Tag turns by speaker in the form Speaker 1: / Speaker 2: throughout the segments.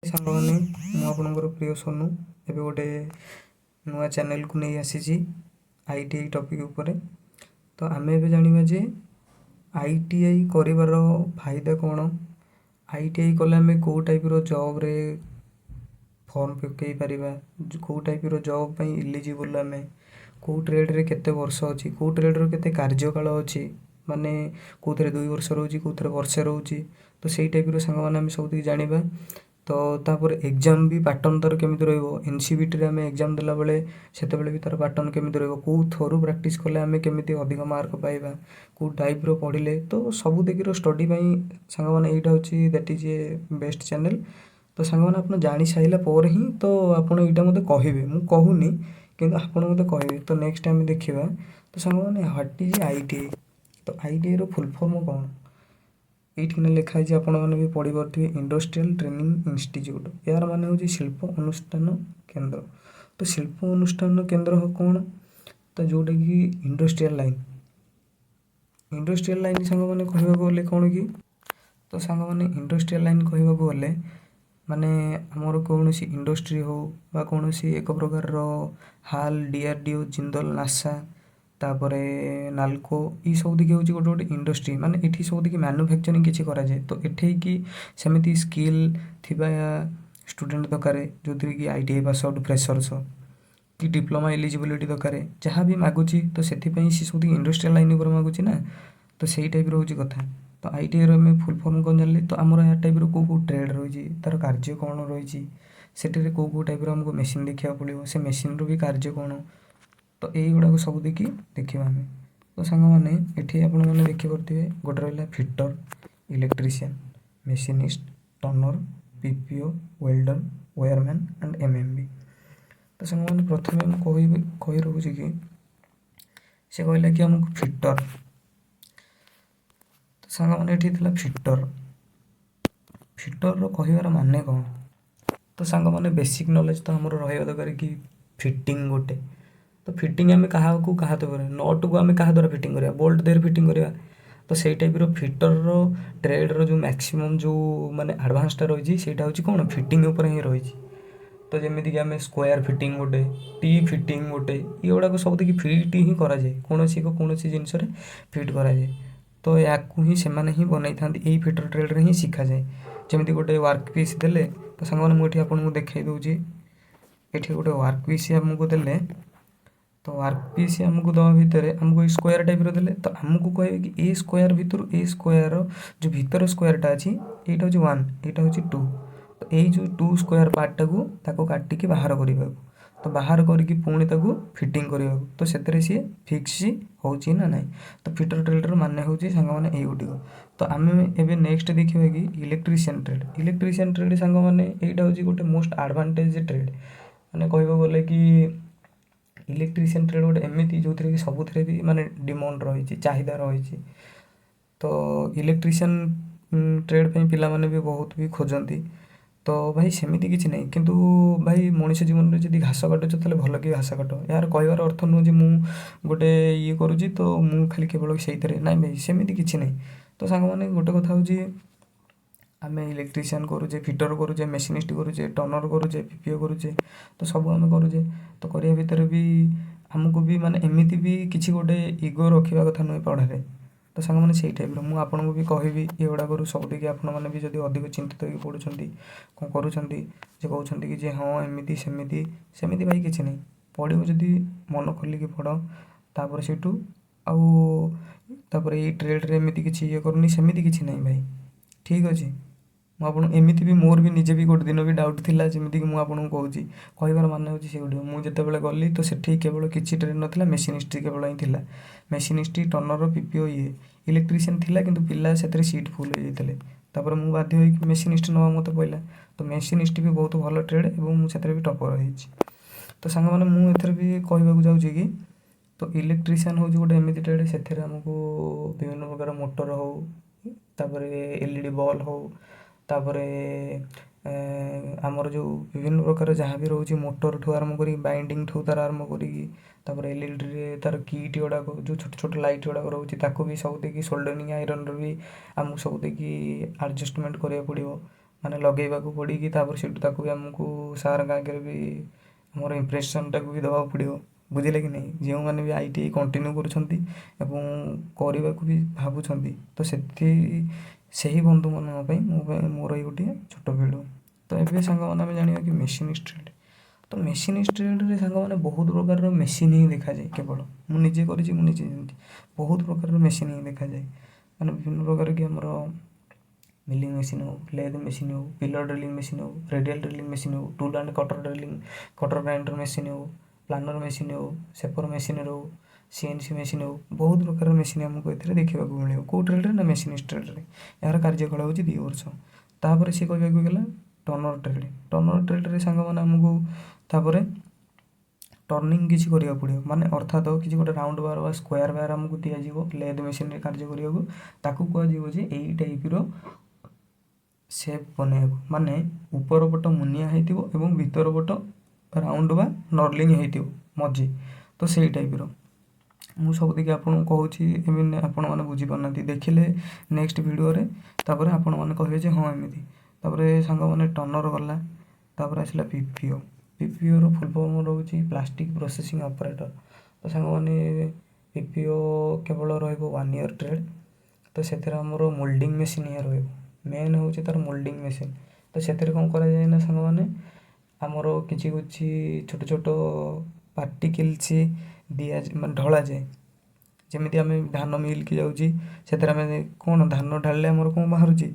Speaker 1: ସାଙ୍ଗମାନେ, ମୁଁ ଆପଣଙ୍କର ପ୍ରିୟ ସୋନୁ ଏବେ ଗୋଟେ ନୂଆ ଚ୍ୟାନେଲକୁ ନେଇ ଆସିଛି ଆଇଟିଆଇ ଟପିକ୍ ଉପରେ। ତ ଆମେ ଏବେ ଜାଣିବା ଯେ ଆଇଟିଆଇ କରିବାର ଫାଇଦା କ'ଣ, ଆଇଟିଆଇ କଲେ ଆମେ କେଉଁ ଟାଇପ୍ର ଜବ୍ରେ ଫର୍ମ ପକାଇ ପାରିବା, କେଉଁ ଟାଇପ୍ର ଜବ୍ ପାଇଁ ଇଲିଜିବୁଲ୍ ଆମେ, କେଉଁ ଟ୍ରେଡ଼୍ରେ କେତେ ବର୍ଷ ଅଛି, କେଉଁ ଟ୍ରେଡ଼୍ର କେତେ କାର୍ଯ୍ୟକାଳ ଅଛି, ମାନେ କେଉଁଥିରେ 2 ବର୍ଷ ରହୁଛି, କେଉଁଥିରେ ବର୍ଷେ ରହୁଛି। ତ ସେଇ ଟାଇପ୍ର ସାଙ୍ଗମାନେ ଆମେ ସବୁତିକି ଜାଣିବା। ତ ତାପରେ ଏକ୍ଜାମ୍ ବି ପାଟର୍ନ ତା'ର କେମିତି ରହିବ, ଏନସିଭିଟିରେ ଆମେ ଏକ୍ଜାମ୍ ଦେଲାବେଳେ ସେତେବେଳେ ବି ତା'ର ପାଟର୍ନ କେମିତି ରହିବ, କେଉଁ ଥ୍ରୋରୁ ପ୍ରାକ୍ଟିସ୍ କଲେ ଆମେ କେମିତି ଅଧିକ ମାର୍କ ପାଇବା, କେଉଁ ଟାଇପ୍ର ପଢ଼ିଲେ, ତ ସବୁ ଦିଗର ଷ୍ଟଡ଼ି ପାଇଁ ସାଙ୍ଗମାନେ ଏଇଟା ହେଉଛି that is a best channel। ତ ସାଙ୍ଗମାନେ, ଆପଣ ଜାଣି ସାରିଲା ପରେ ହିଁ ତ ଆପଣ ଏଇଟା ମୋତେ କହିବେ। ମୁଁ କହୁନି, କିନ୍ତୁ ଆପଣ ମୋତେ କହିବେ। ତ ନେକ୍ସଟ ଆମେ ଦେଖିବା। ତ ସାଙ୍ଗମାନେ, what is ITI? ତ ଆଇଟିଆଇର ଫୁଲ୍ ଫର୍ମ କ'ଣ? ଏଇଠିକିନା ଲେଖା ହେଇଛି, ଆପଣମାନେ ବି ପଢ଼ିପାରୁଥିବେ, ଇଣ୍ଡଷ୍ଟ୍ରିଆଲ ଟ୍ରେନିଂ ଇନଷ୍ଟିଚ୍ୟୁଟ୍। ଏହାର ମାନେ ହେଉଛି ଶିଳ୍ପ ଅନୁଷ୍ଠାନ କେନ୍ଦ୍ର। ତ ଶିଳ୍ପ ଅନୁଷ୍ଠାନ କେନ୍ଦ୍ର କ'ଣ? ତ ଯେଉଁଟାକି ଇଣ୍ଡଷ୍ଟ୍ରିଆଲ ଲାଇନ୍। ଇଣ୍ଡଷ୍ଟ୍ରିଆଲ ଲାଇନ୍ ସାଙ୍ଗମାନେ କହିବାକୁ ଗଲେ କ'ଣ କି, ତ ସାଙ୍ଗମାନେ, ଇଣ୍ଡଷ୍ଟ୍ରିଆଲ ଲାଇନ୍ କହିବାକୁ ଗଲେ ମାନେ ଆମର କୌଣସି ଇଣ୍ଡଷ୍ଟ୍ରି ହେଉ ବା କୌଣସି ଏକ ପ୍ରକାରର ହାଲ୍, ଡିଆରଡିଓ, ଜିନ୍ଦଲ, ନାସା, ତାପରେ ନାଲକୋ, ଏଇ ଦିକି ହେଉଛି ଗୋଟେ ଗୋଟେ ଇଣ୍ଡଷ୍ଟ୍ରି। ମାନେ ଏଠି ସବୁତିକି ମ୍ୟାନୁଫ୍ୟାକ୍ଚରିଂ କିଛି କରାଯାଏ। ତ ଏଠିକି ସେମିତି ସ୍କିଲ୍ ଥିବା ଷ୍ଟୁଡ଼େଣ୍ଟ ଦରକାର, ଯେଉଁଥିରେ କି ଆଇଟିଆଇ ପାସ୍ ଆଉଟ୍ ଫ୍ରେସର୍ସ କି ଡିପ୍ଲୋମା ଏଲିଜିବିଲିଟି ଦରକାର, ଯାହା ବି ମାଗୁଛି। ତ ସେଥିପାଇଁ ସେ ସବୁତିକି ଇଣ୍ଡଷ୍ଟ୍ରିଆଲ ଲାଇନ୍ ଉପରେ ମାଗୁଛି ନା, ତ ସେଇ ଟାଇପ୍ର ହେଉଛି କଥା। ତ ଆଇଟିଆଇର ଆମେ ଫୁଲ୍ ଫର୍ମ କ'ଣ ଜାଣିଲେ। ତ ଆମର ଏହା ଟାଇପ୍ର କେଉଁ କେଉଁ ଟ୍ରେଡ଼୍ ରହିଛି, ତା'ର କାର୍ଯ୍ୟ କ'ଣ ରହିଛି, ସେଠିରେ କେଉଁ କେଉଁ ଟାଇପ୍ର ଆମକୁ ମେସିନ୍ ଦେଖିବାକୁ ପଡ଼ିବ, ସେ ମେସିନ୍ର ବି କାର୍ଯ୍ୟ କ'ଣ, ତ ଏଇଗୁଡ଼ାକ ସବୁ ଦେଖି ଦେଖିବା ଆମେ। ତ ସାଙ୍ଗମାନେ, ଏଠି ଆପଣମାନେ ଦେଖିପାରୁଥିବେ, ଗୋଟେ ରହିଲା fitter, electrician, machinist, turner, PPO, welder, wireman and MMB। ତ ସାଙ୍ଗମାନେ, ପ୍ରଥମେ ମୁଁ କହିବି, କହି ରଖୁଛି କି ସେ କହିଲା କି ଆମକୁ ଫିଟର। ତ ସାଙ୍ଗମାନେ, ଏଠି ଥିଲା ଫିଟର। ଫିଟରର କହିବାର ମାନେ କ'ଣ? ତ ସାଙ୍ଗମାନେ, ବେସିକ୍ ନଲେଜ୍ ତ ଆମର ରହିବା ଦରକାର କି ଫିଟିଂ ଗୋଟେ, ତ ଫିଟିଂ ଆମେ କାହାକୁ କାହା ଦ୍ୱାରା, ନଟ୍କୁ ଆମେ କାହା ଦ୍ୱାରା ଫିଟିଂ କରିବା? ବୋଲ୍ଟ ଦେହରେ ଫିଟିଂ କରିବା। ତ ସେଇ ଟାଇପ୍ର ଫିଟରର ଟ୍ରେଡ଼ର ଯେଉଁ ମ୍ୟାକ୍ସିମମ୍ ଯେଉଁ ମାନେ ଆଡ଼ଭାନ୍ସଟା ରହିଛି, ସେଇଟା ହେଉଛି କ'ଣ? ଫିଟିଂ ଉପରେ ହିଁ ରହିଛି। ତ ଯେମିତିକି ଆମେ ସ୍କୋୟାର ଫିଟିଂ ଗୋଟେ, ଟି ଫିଟିଂ ଗୋଟେ, ଏଗୁଡ଼ାକ ସବୁତିକି ଫିଟ୍ ହିଁ କରାଯାଏ। କୌଣସି ଏକ କୌଣସି ଜିନିଷରେ ଫିଟ୍ କରାଯାଏ। ତ ୟାକୁ ହିଁ ସେମାନେ ହିଁ ବନେଇଥାନ୍ତି। ଏଇ ଫିଟର ଟ୍ରେଡ଼ରେ ହିଁ ଶିଖାଯାଏ। ଯେମିତି ଗୋଟେ ୱାର୍କ ପିସ୍ ଦେଲେ, ତ ସାଙ୍ଗମାନେ, ମୁଁ ଏଠି ଆପଣଙ୍କୁ ଦେଖାଇ ଦେଉଛି। ଏଠି ଗୋଟେ ୱାର୍କ ପିସ୍ ଆମକୁ ଦେଲେ, ତ ୱାର୍କ ପିସ୍ ଆମକୁ ଦେବା ଭିତରେ ଆମକୁ ଏଇ ସ୍କୋୟାର ଟାଇପ୍ର ଦେଲେ, ତ ଆମକୁ କହିବେ କି ଏ ସ୍କୋୟାର ଭିତରୁ ଏ ସ୍କୋୟାର ଯେଉଁ ଭିତର ସ୍କୋୟାରଟା ଅଛି, ଏଇଟା ହେଉଛି 1, ଏଇଟା ହେଉଛି 2। ତ ଏଇ ଯେଉଁ 2 ସ୍କୋୟାର ପାର୍ଟଟାକୁ ତାକୁ କାଟିକି ବାହାର କରିବାକୁ, ତ ବାହାର କରିକି ପୁଣି ତାକୁ ଫିଟିଂ କରିବାକୁ, ତ ସେଥିରେ ସିଏ ଫିକ୍ସ ହେଉଛି ନା ନାହିଁ। ତ ଫିଟର ଟ୍ରେଡ଼ର ମାନେ ହେଉଛି ସାଙ୍ଗମାନେ ଏଇଗୁଡ଼ିକ। ତ ଆମେ ଏବେ ନେକ୍ସଟ ଦେଖିବା କି ଇଲେକ୍ଟ୍ରିସିଆନ୍ ଟ୍ରେଡ଼୍। ଇଲେକ୍ଟ୍ରିସିଆନ୍ ଟ୍ରେଡ଼୍ ସାଙ୍ଗମାନେ, ଏଇଟା ହେଉଛି ଗୋଟେ ମୋଷ୍ଟ ଆଡ଼ଭାଣ୍ଟେଜ୍ ଟ୍ରେଡ଼୍। ମାନେ କହିବାକୁ ଗଲେ କି ଇଲେକ୍ଟ୍ରିସିଆନ୍ ଟ୍ରେଡ଼୍ ଗୋଟେ ଏମିତି ଯେଉଁଥିରେ କି ସବୁଥିରେ ବି ମାନେ ଡିମାଣ୍ଡ ରହିଛି, ଚାହିଦା ରହିଛି। ତ ଇଲେକ୍ଟ୍ରିସିଆନ୍ ଟ୍ରେଡ଼୍ ପାଇଁ ପିଲାମାନେ ବି ବହୁତ ବି ଖୋଜନ୍ତି। ତ ଭାଇ, ସେମିତି କିଛି ନାହିଁ, କିନ୍ତୁ ଭାଇ, ମଣିଷ ଜୀବନରେ ଯଦି ଘାସ କାଟୁଛ, ତାହେଲେ ଭଲ କି ଘାସ କାଟ। ଏହାର କହିବାର ଅର୍ଥ ନୁହଁ ଯେ ମୁଁ ଗୋଟେ ଇଏ କରୁଛି ତ ମୁଁ ଖାଲି କେବଳ ସେଇଥିରେ। ନାଇଁ ଭାଇ, ସେମିତି କିଛି ନାହିଁ। ତ ସାଙ୍ଗମାନେ, ଗୋଟେ କଥା ହେଉଛି ଆମେ ଇଲେକ୍ଟ୍ରିସିଆନ୍ କରୁଛେ, ଫିଟର କରୁଛେ, ମେସିନିଷ୍ଟ କରୁଛେ, ଟର୍ନର କରୁଛେ, ପିପିଓ କରୁଛେ, ତ ସବୁ ଆମେ କରୁଛେ। ତ କରିବା ଭିତରେ ବି ଆମକୁ ବି ମାନେ ଏମିତି ବି କିଛି ଗୋଟେ ଇଗୋ ରଖିବା କଥା ନୁହେଁ ପଢ଼ାରେ। ତ ସାଙ୍ଗମାନେ, ସେଇ ଟାଇପ୍ର ମୁଁ ଆପଣଙ୍କୁ ବି କହିବି। ଏଗୁଡ଼ାକରୁ ସବୁତିକି ଆପଣମାନେ ବି ଯଦି ଅଧିକ ଚିନ୍ତିତ ହେଇକି ପଢ଼ୁଛନ୍ତି, କ'ଣ କରୁଛନ୍ତି ଯେ କହୁଛନ୍ତି କି ଯେ ହଁ, ଏମିତି ସେମିତି ସେମିତି, ଭାଇ କିଛି ନାହିଁ। ପଢ଼ିବ ଯଦି ମନ ଖୋଲିକି ପଢ଼। ତାପରେ ସେଇଠୁ ଆଉ ତାପରେ ଏଇ ଟ୍ରେଡ଼୍ରେ ଏମିତି କିଛି ଇଏ କରୁନି, ସେମିତି କିଛି ନାହିଁ ଭାଇ, ଠିକ୍ ଅଛି। ମୁଁ ଆପଣ ଏମିତି ବି ମୋର ବି ନିଜେ ବି ଗୋଟେ ଦିନ ବି ଡାଉଟ୍ ଥିଲା। ଯେମିତିକି ମୁଁ ଆପଣଙ୍କୁ କହୁଛି, କହିବାର ମାନେ ହେଉଛି ସେଗୁଡ଼ିକ। ମୁଁ ଯେତେବେଳେ ଗଲି, ତ ସେଠି କେବଳ କିଛି ଟ୍ରେଡ଼୍ ନଥିଲା, ମେସିନିଷ୍ଟ କେବଳ ହିଁ ଥିଲା। ମେସିନିଷ୍ଟ, ଟର୍ନର, ପିପିଓ, ଇଏ ଇଲେକ୍ଟ୍ରିସିଆନ୍ ଥିଲା, କିନ୍ତୁ ପିଲା ସେଥିରେ ସିଟ୍ ଫୁଲ୍ ହେଇଯାଇଥିଲେ। ତାପରେ ମୁଁ ବାଧ୍ୟ ହୋଇକି ମେସିନିଷ୍ଟ ନେବା ମୋତେ ପଡ଼ିଲା। ତ ମେସିନିଷ୍ଟ ବି ବହୁତ ଭଲ ଟ୍ରେଡ଼୍ ଏବଂ ମୁଁ ସେଥିରେ ବି ଟପର୍ ହେଇଛି। ତ ସାଙ୍ଗମାନେ, ମୁଁ ଏଥିରେ ବି କହିବାକୁ ଯାଉଛି କି ତ ଇଲେକ୍ଟ୍ରିସିଆନ୍ ହେଉଛି ଗୋଟେ ଏମିତି ଟ୍ରେଡ଼୍, ସେଥିରେ ଆମକୁ ବିଭିନ୍ନ ପ୍ରକାର ମୋଟର ହଉ, ତାପରେ ଏଲଇଡି ବଲ୍ ହଉ, ତାପରେ ଆମର ଯେଉଁ ବିଭିନ୍ନ ପ୍ରକାର ଯାହା ବି ରହୁଛି, ମୋଟରଠୁ ଆରମ୍ଭ କରିକି, ବାଇଣ୍ଡିଙ୍ଗଠୁ ତା'ର ଆରମ୍ଭ କରିକି, ତାପରେ ଏଲଇଡ଼ିରେ ତା'ର କିଟ୍ ଗୁଡ଼ାକ, ଯେଉଁ ଛୋଟ ଛୋଟ ଲାଇଟ୍ ଗୁଡ଼ାକ ରହୁଛି, ତାକୁ ବି ସବୁ ଦେଇକି, ସୋଲ୍ଡରିଂ ଆଇରନ୍ର ବି ଆମକୁ ସବୁ ଦେଇକି ଆଡ଼ଜଷ୍ଟମେଣ୍ଟ କରିବାକୁ ପଡ଼ିବ। ମାନେ ଲଗେଇବାକୁ ପଡ଼ିକି, ତାପରେ ସେଇଠୁ ତାକୁ ବି ଆମକୁ ସାର୍ଙ୍କ ଆଗରେ ବି ଆମର ଇମ୍ପ୍ରେସନ୍ଟାକୁ ବି ଦେବାକୁ ପଡ଼ିବ। ବୁଝିଲେ କି ନାହିଁ? ଯେଉଁମାନେ ବି ଆଇଟିଆଇ କଣ୍ଟିନ୍ୟୁ କରୁଛନ୍ତି ଏବଂ କରିବାକୁ ବି ଭାବୁଛନ୍ତି, ତ ସେହି ବନ୍ଧୁମାନଙ୍କ ପାଇଁ ମୋ ପାଇଁ ମୋର ଏଇ ଗୋଟିଏ ଛୋଟ ଭିଡ଼ିଓ। ତ ଏବେ ସାଙ୍ଗମାନେ, ଆମେ ଜାଣିବା କି ମେସିନିଷ୍ଟ ଟ୍ରେଡ଼୍। ତ ମେସିନିଷ୍ଟ ଟ୍ରେଡ଼୍ରେ ସାଙ୍ଗମାନେ, ବହୁତ ପ୍ରକାରର ମେସିନ୍ ହିଁ ଦେଖାଯାଏ କେବଳ। ମୁଁ ନିଜେ କରିଛି, ମୁଁ ନିଜେ ଜାଣିଛି, ବହୁତ ପ୍ରକାରର ମେସିନ୍ ହିଁ ଦେଖାଯାଏ। ମାନେ ବିଭିନ୍ନ ପ୍ରକାର କି ଆମର ମିଲିଂ ମେସିନ୍ ହଉ, ଲେଦ୍ ମେସିନ୍ ହଉ, ପିଲର ଡ୍ରିଲିଂ ମେସିନ୍ ହଉ, ରେଡ଼ିଆଲ୍ ଡ୍ରିଲିଂ ମେସିନ୍ ହଉ, tool and cutter drilling, cutter grinder machine ହଉ, ପ୍ଲାନର ମେସିନ୍ ହଉ, ସେପର ମେସିନ୍ ହଉ, ସିଏନ୍ସି ମେସିନ୍ ହଉ, ବହୁତ ପ୍ରକାରର ମେସିନ୍ ଆମକୁ ଏଥିରେ ଦେଖିବାକୁ ମିଳିବ। କେଉଁ ଟ୍ରେଡ଼୍ରେ ନା ମେସିନିଷ୍ଟ ଟ୍ରେଡ଼୍ରେ। ଏହାର କାର୍ଯ୍ୟକାଳ ହେଉଛି 2 ବର୍ଷ। ତାପରେ ସିଏ କହିବାକୁ ଗଲା ଟର୍ନର ଟ୍ରେଡ଼୍। ଟର୍ନର ଟ୍ରେଡ଼୍ରେ ସାଙ୍ଗମାନେ, ଆମକୁ ତାପରେ ଟର୍ଣ୍ଣିଂ କିଛି କରିବାକୁ ପଡ଼ିବ। ମାନେ ଅର୍ଥାତ କିଛି ଗୋଟେ ରାଉଣ୍ଡ ବାର ବା ସ୍କୋୟାର ବାର ଆମକୁ ଦିଆଯିବ ଲେଦ୍ ମେସିନ୍ରେ କାର୍ଯ୍ୟ କରିବାକୁ। ତାକୁ କୁହାଯିବ ଯେ ଏଇ ଟାଇପ୍ର ସେପ୍ ବନେଇବାକୁ, ମାନେ ଉପର ପଟ ମୁନିଆ ହେଇଥିବ ଏବଂ ଭିତର ପଟ ରାଉଣ୍ଡ ବା ନର୍ଲିଂ ହେଇଥିବ ମଝି। ତ ସେଇ ଟାଇପ୍ର ମୁଁ ସବୁତିକି ଆପଣଙ୍କୁ କହୁଛି। ଏମିତି ଆପଣମାନେ ବୁଝିପାରୁନାହାନ୍ତି, ଦେଖିଲେ ନେକ୍ସଟ ଭିଡ଼ିଓରେ ତାପରେ ଆପଣମାନେ କହିବେ ଯେ ହଁ, ଏମିତି। ତାପରେ ସାଙ୍ଗମାନେ, ଟର୍ନର ଗଲା, ତାପରେ ଆସିଲା ପିପିଓ। ପିପିଓର ଫୁଲ୍ ଫର୍ମ ରହୁଛି ପ୍ଲାଷ୍ଟିକ୍ ପ୍ରୋସେସିଂ ଅପରେଟର। ତ ସାଙ୍ଗମାନେ, ପିପିଓ କେବଳ ରହିବ ୱାନ୍ ଇୟର୍ ଟ୍ରେଡ଼୍। ତ ସେଥିରେ ଆମର ମୋଲ୍ଡିଂ ମେସିନ୍ ହିଁ ରହିବ। ମେନ୍ ହେଉଛି ତା'ର ମୋଲ୍ଡିଂ ମେସିନ୍। ତ ସେଥିରେ କ'ଣ କରାଯାଏ ନା ସାଙ୍ଗମାନେ, ଆମର କିଛି କିଛି ଛୋଟ ଛୋଟ ପାର୍ଟିକିଲ୍ସ ଦିଆ ମାନେ ଢଳାଯାଏ। ଯେମିତି ଆମେ ଧାନ ମିଲ୍କି ଯାଉଛି, ସେଥିରେ ଆମେ କ'ଣ ଧାନ ଢାଳିଲେ ଆମର କ'ଣ ବାହାରୁଛି?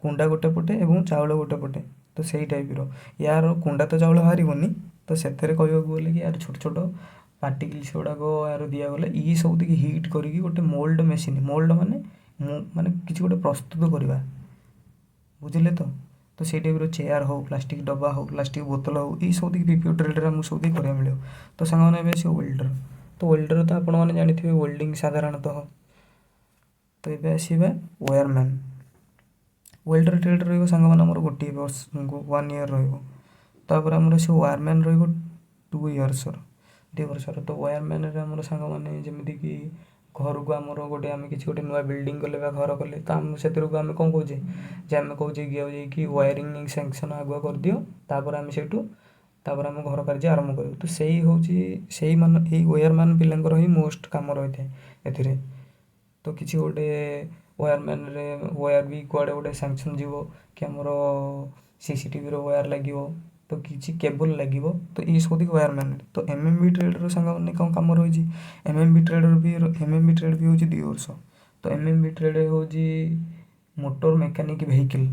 Speaker 1: କୁଣ୍ଡା ଗୋଟେ ପଟେ ଏବଂ ଚାଉଳ ଗୋଟେ ପଟେ। ତ ସେଇ ଟାଇପ୍ର ୟାର କୁଣ୍ଡା ତ ଚାଉଳ ବାହାରିବନି। ତ ସେଥିରେ କହିବାକୁ ଗଲେ କି ୟାର ଛୋଟ ଛୋଟ ପାର୍ଟିକିଲ୍ସ ଗୁଡ଼ାକ ୟାର ଦିଆଗଲେ ଇଏ ସବୁତିକି ହିଟ୍ କରିକି ଗୋଟେ ମୋଲ୍ଡ ମେସିନ୍, ମୋଲ୍ଡ ମାନେ ମୁଁ ମାନେ କିଛି ଗୋଟେ ପ୍ରସ୍ତୁତ କରିବା, ବୁଝିଲେ ତ? ତ ସେଇ ଟାଇପ୍ର ଚେୟାର ହଉ, ପ୍ଲାଷ୍ଟିକ୍ ଡବା ହଉ, ପ୍ଲାଷ୍ଟିକ୍ ବୋତଲ ହଉ, ଏଇ ସବୁତିକି ପିପିଓ ଟ୍ରେଡ଼୍ରେ ଆମକୁ ସବୁତିକି କରିବାକୁ ମିଳିବ। ତ ସାଙ୍ଗମାନେ, ଏବେ ଆସିବ ୱେଲ୍ଡର। ତ ୱେଲ୍ଡର ତ ଆପଣମାନେ ଜାଣିଥିବେ, ୱେଲ୍ଡିଂ ସାଧାରଣତଃ। ତ ଏବେ ଆସିବା ୱେୟାରମ୍ୟାନ୍। ୱେଲ୍ଡର ଟ୍ରେଡ଼୍ ରହିବ ସାଙ୍ଗମାନେ, ଆମର ଗୋଟିଏ ବର୍ଷ, ୱାନ୍ ଇୟର୍ ରହିବ। ତାପରେ ଆମର ଆସିବ ୱାୟାରମ୍ୟାନ୍, ରହିବ 2 ଇୟର୍ସର, 2 ବର୍ଷର। ତ ୱାୟାରମ୍ୟାନ୍ରେ ଆମର ସାଙ୍ଗମାନେ, ଯେମିତିକି ଘରକୁ ଆମର ଗୋଟେ ଆମେ କିଛି ଗୋଟେ ନୂଆ ବିଲ୍ଡିଂ କଲେ ବା ଘର କଲେ, ତ ଆମ ସେଥିରକୁ ଆମେ କ'ଣ କହୁଛେ ଯେ ଆମେ କହୁଛେ କି ଆଉ ଯାଇକି ୱାୟାରିଂ ସ୍ୟାଙ୍କସନ୍ ଆଗୁଆ କରିଦିଅ, ତାପରେ ଆମେ ସେଇଠୁ ତାପରେ ଆମ ଘର କାର୍ଯ୍ୟ ଆରମ୍ଭ କରିବୁ। ତ ସେଇ ହେଉଛି ସେଇମାନ ଏଇ ୱେୟାରମ୍ୟାନ୍ ପିଲାଙ୍କର ହିଁ ମୋଷ୍ଟ କାମ ରହିଥାଏ ଏଥିରେ। ତ କିଛି ଗୋଟେ ୱାୟାରମ୍ୟାନ୍ରେ ୱାୟାର ବି କୁଆଡ଼େ ଗୋଟେ ସ୍ୟାଙ୍କସନ୍ ଯିବ କି ଆମର ସିସିଟିଭିର ୱାୟାର ଲାଗିବ, ତ କିଛି କେବୁଲ୍ ଲାଗିବ, ତ ଏଇ ସବୁ ୱାୟାରମ୍ୟାନ୍। ତ ଏମ୍ଏମ୍ଭି ଟ୍ରେଡ଼ର ସାଙ୍ଗମାନେ, କ'ଣ କାମ ରହିଛି? ଏମ୍ଏମ୍ଭି ଟ୍ରେଡ଼ର ବି, ଏମ୍ଏମ୍ଭି ଟ୍ରେଡ଼୍ ବି ହେଉଛି 2 ବର୍ଷ। ତ ଏମ୍ଏମ୍ଭି ଟ୍ରେଡ଼୍ ହେଉଛି ମୋଟର ମେକାନିକ୍ ଭେହିକିଲ୍,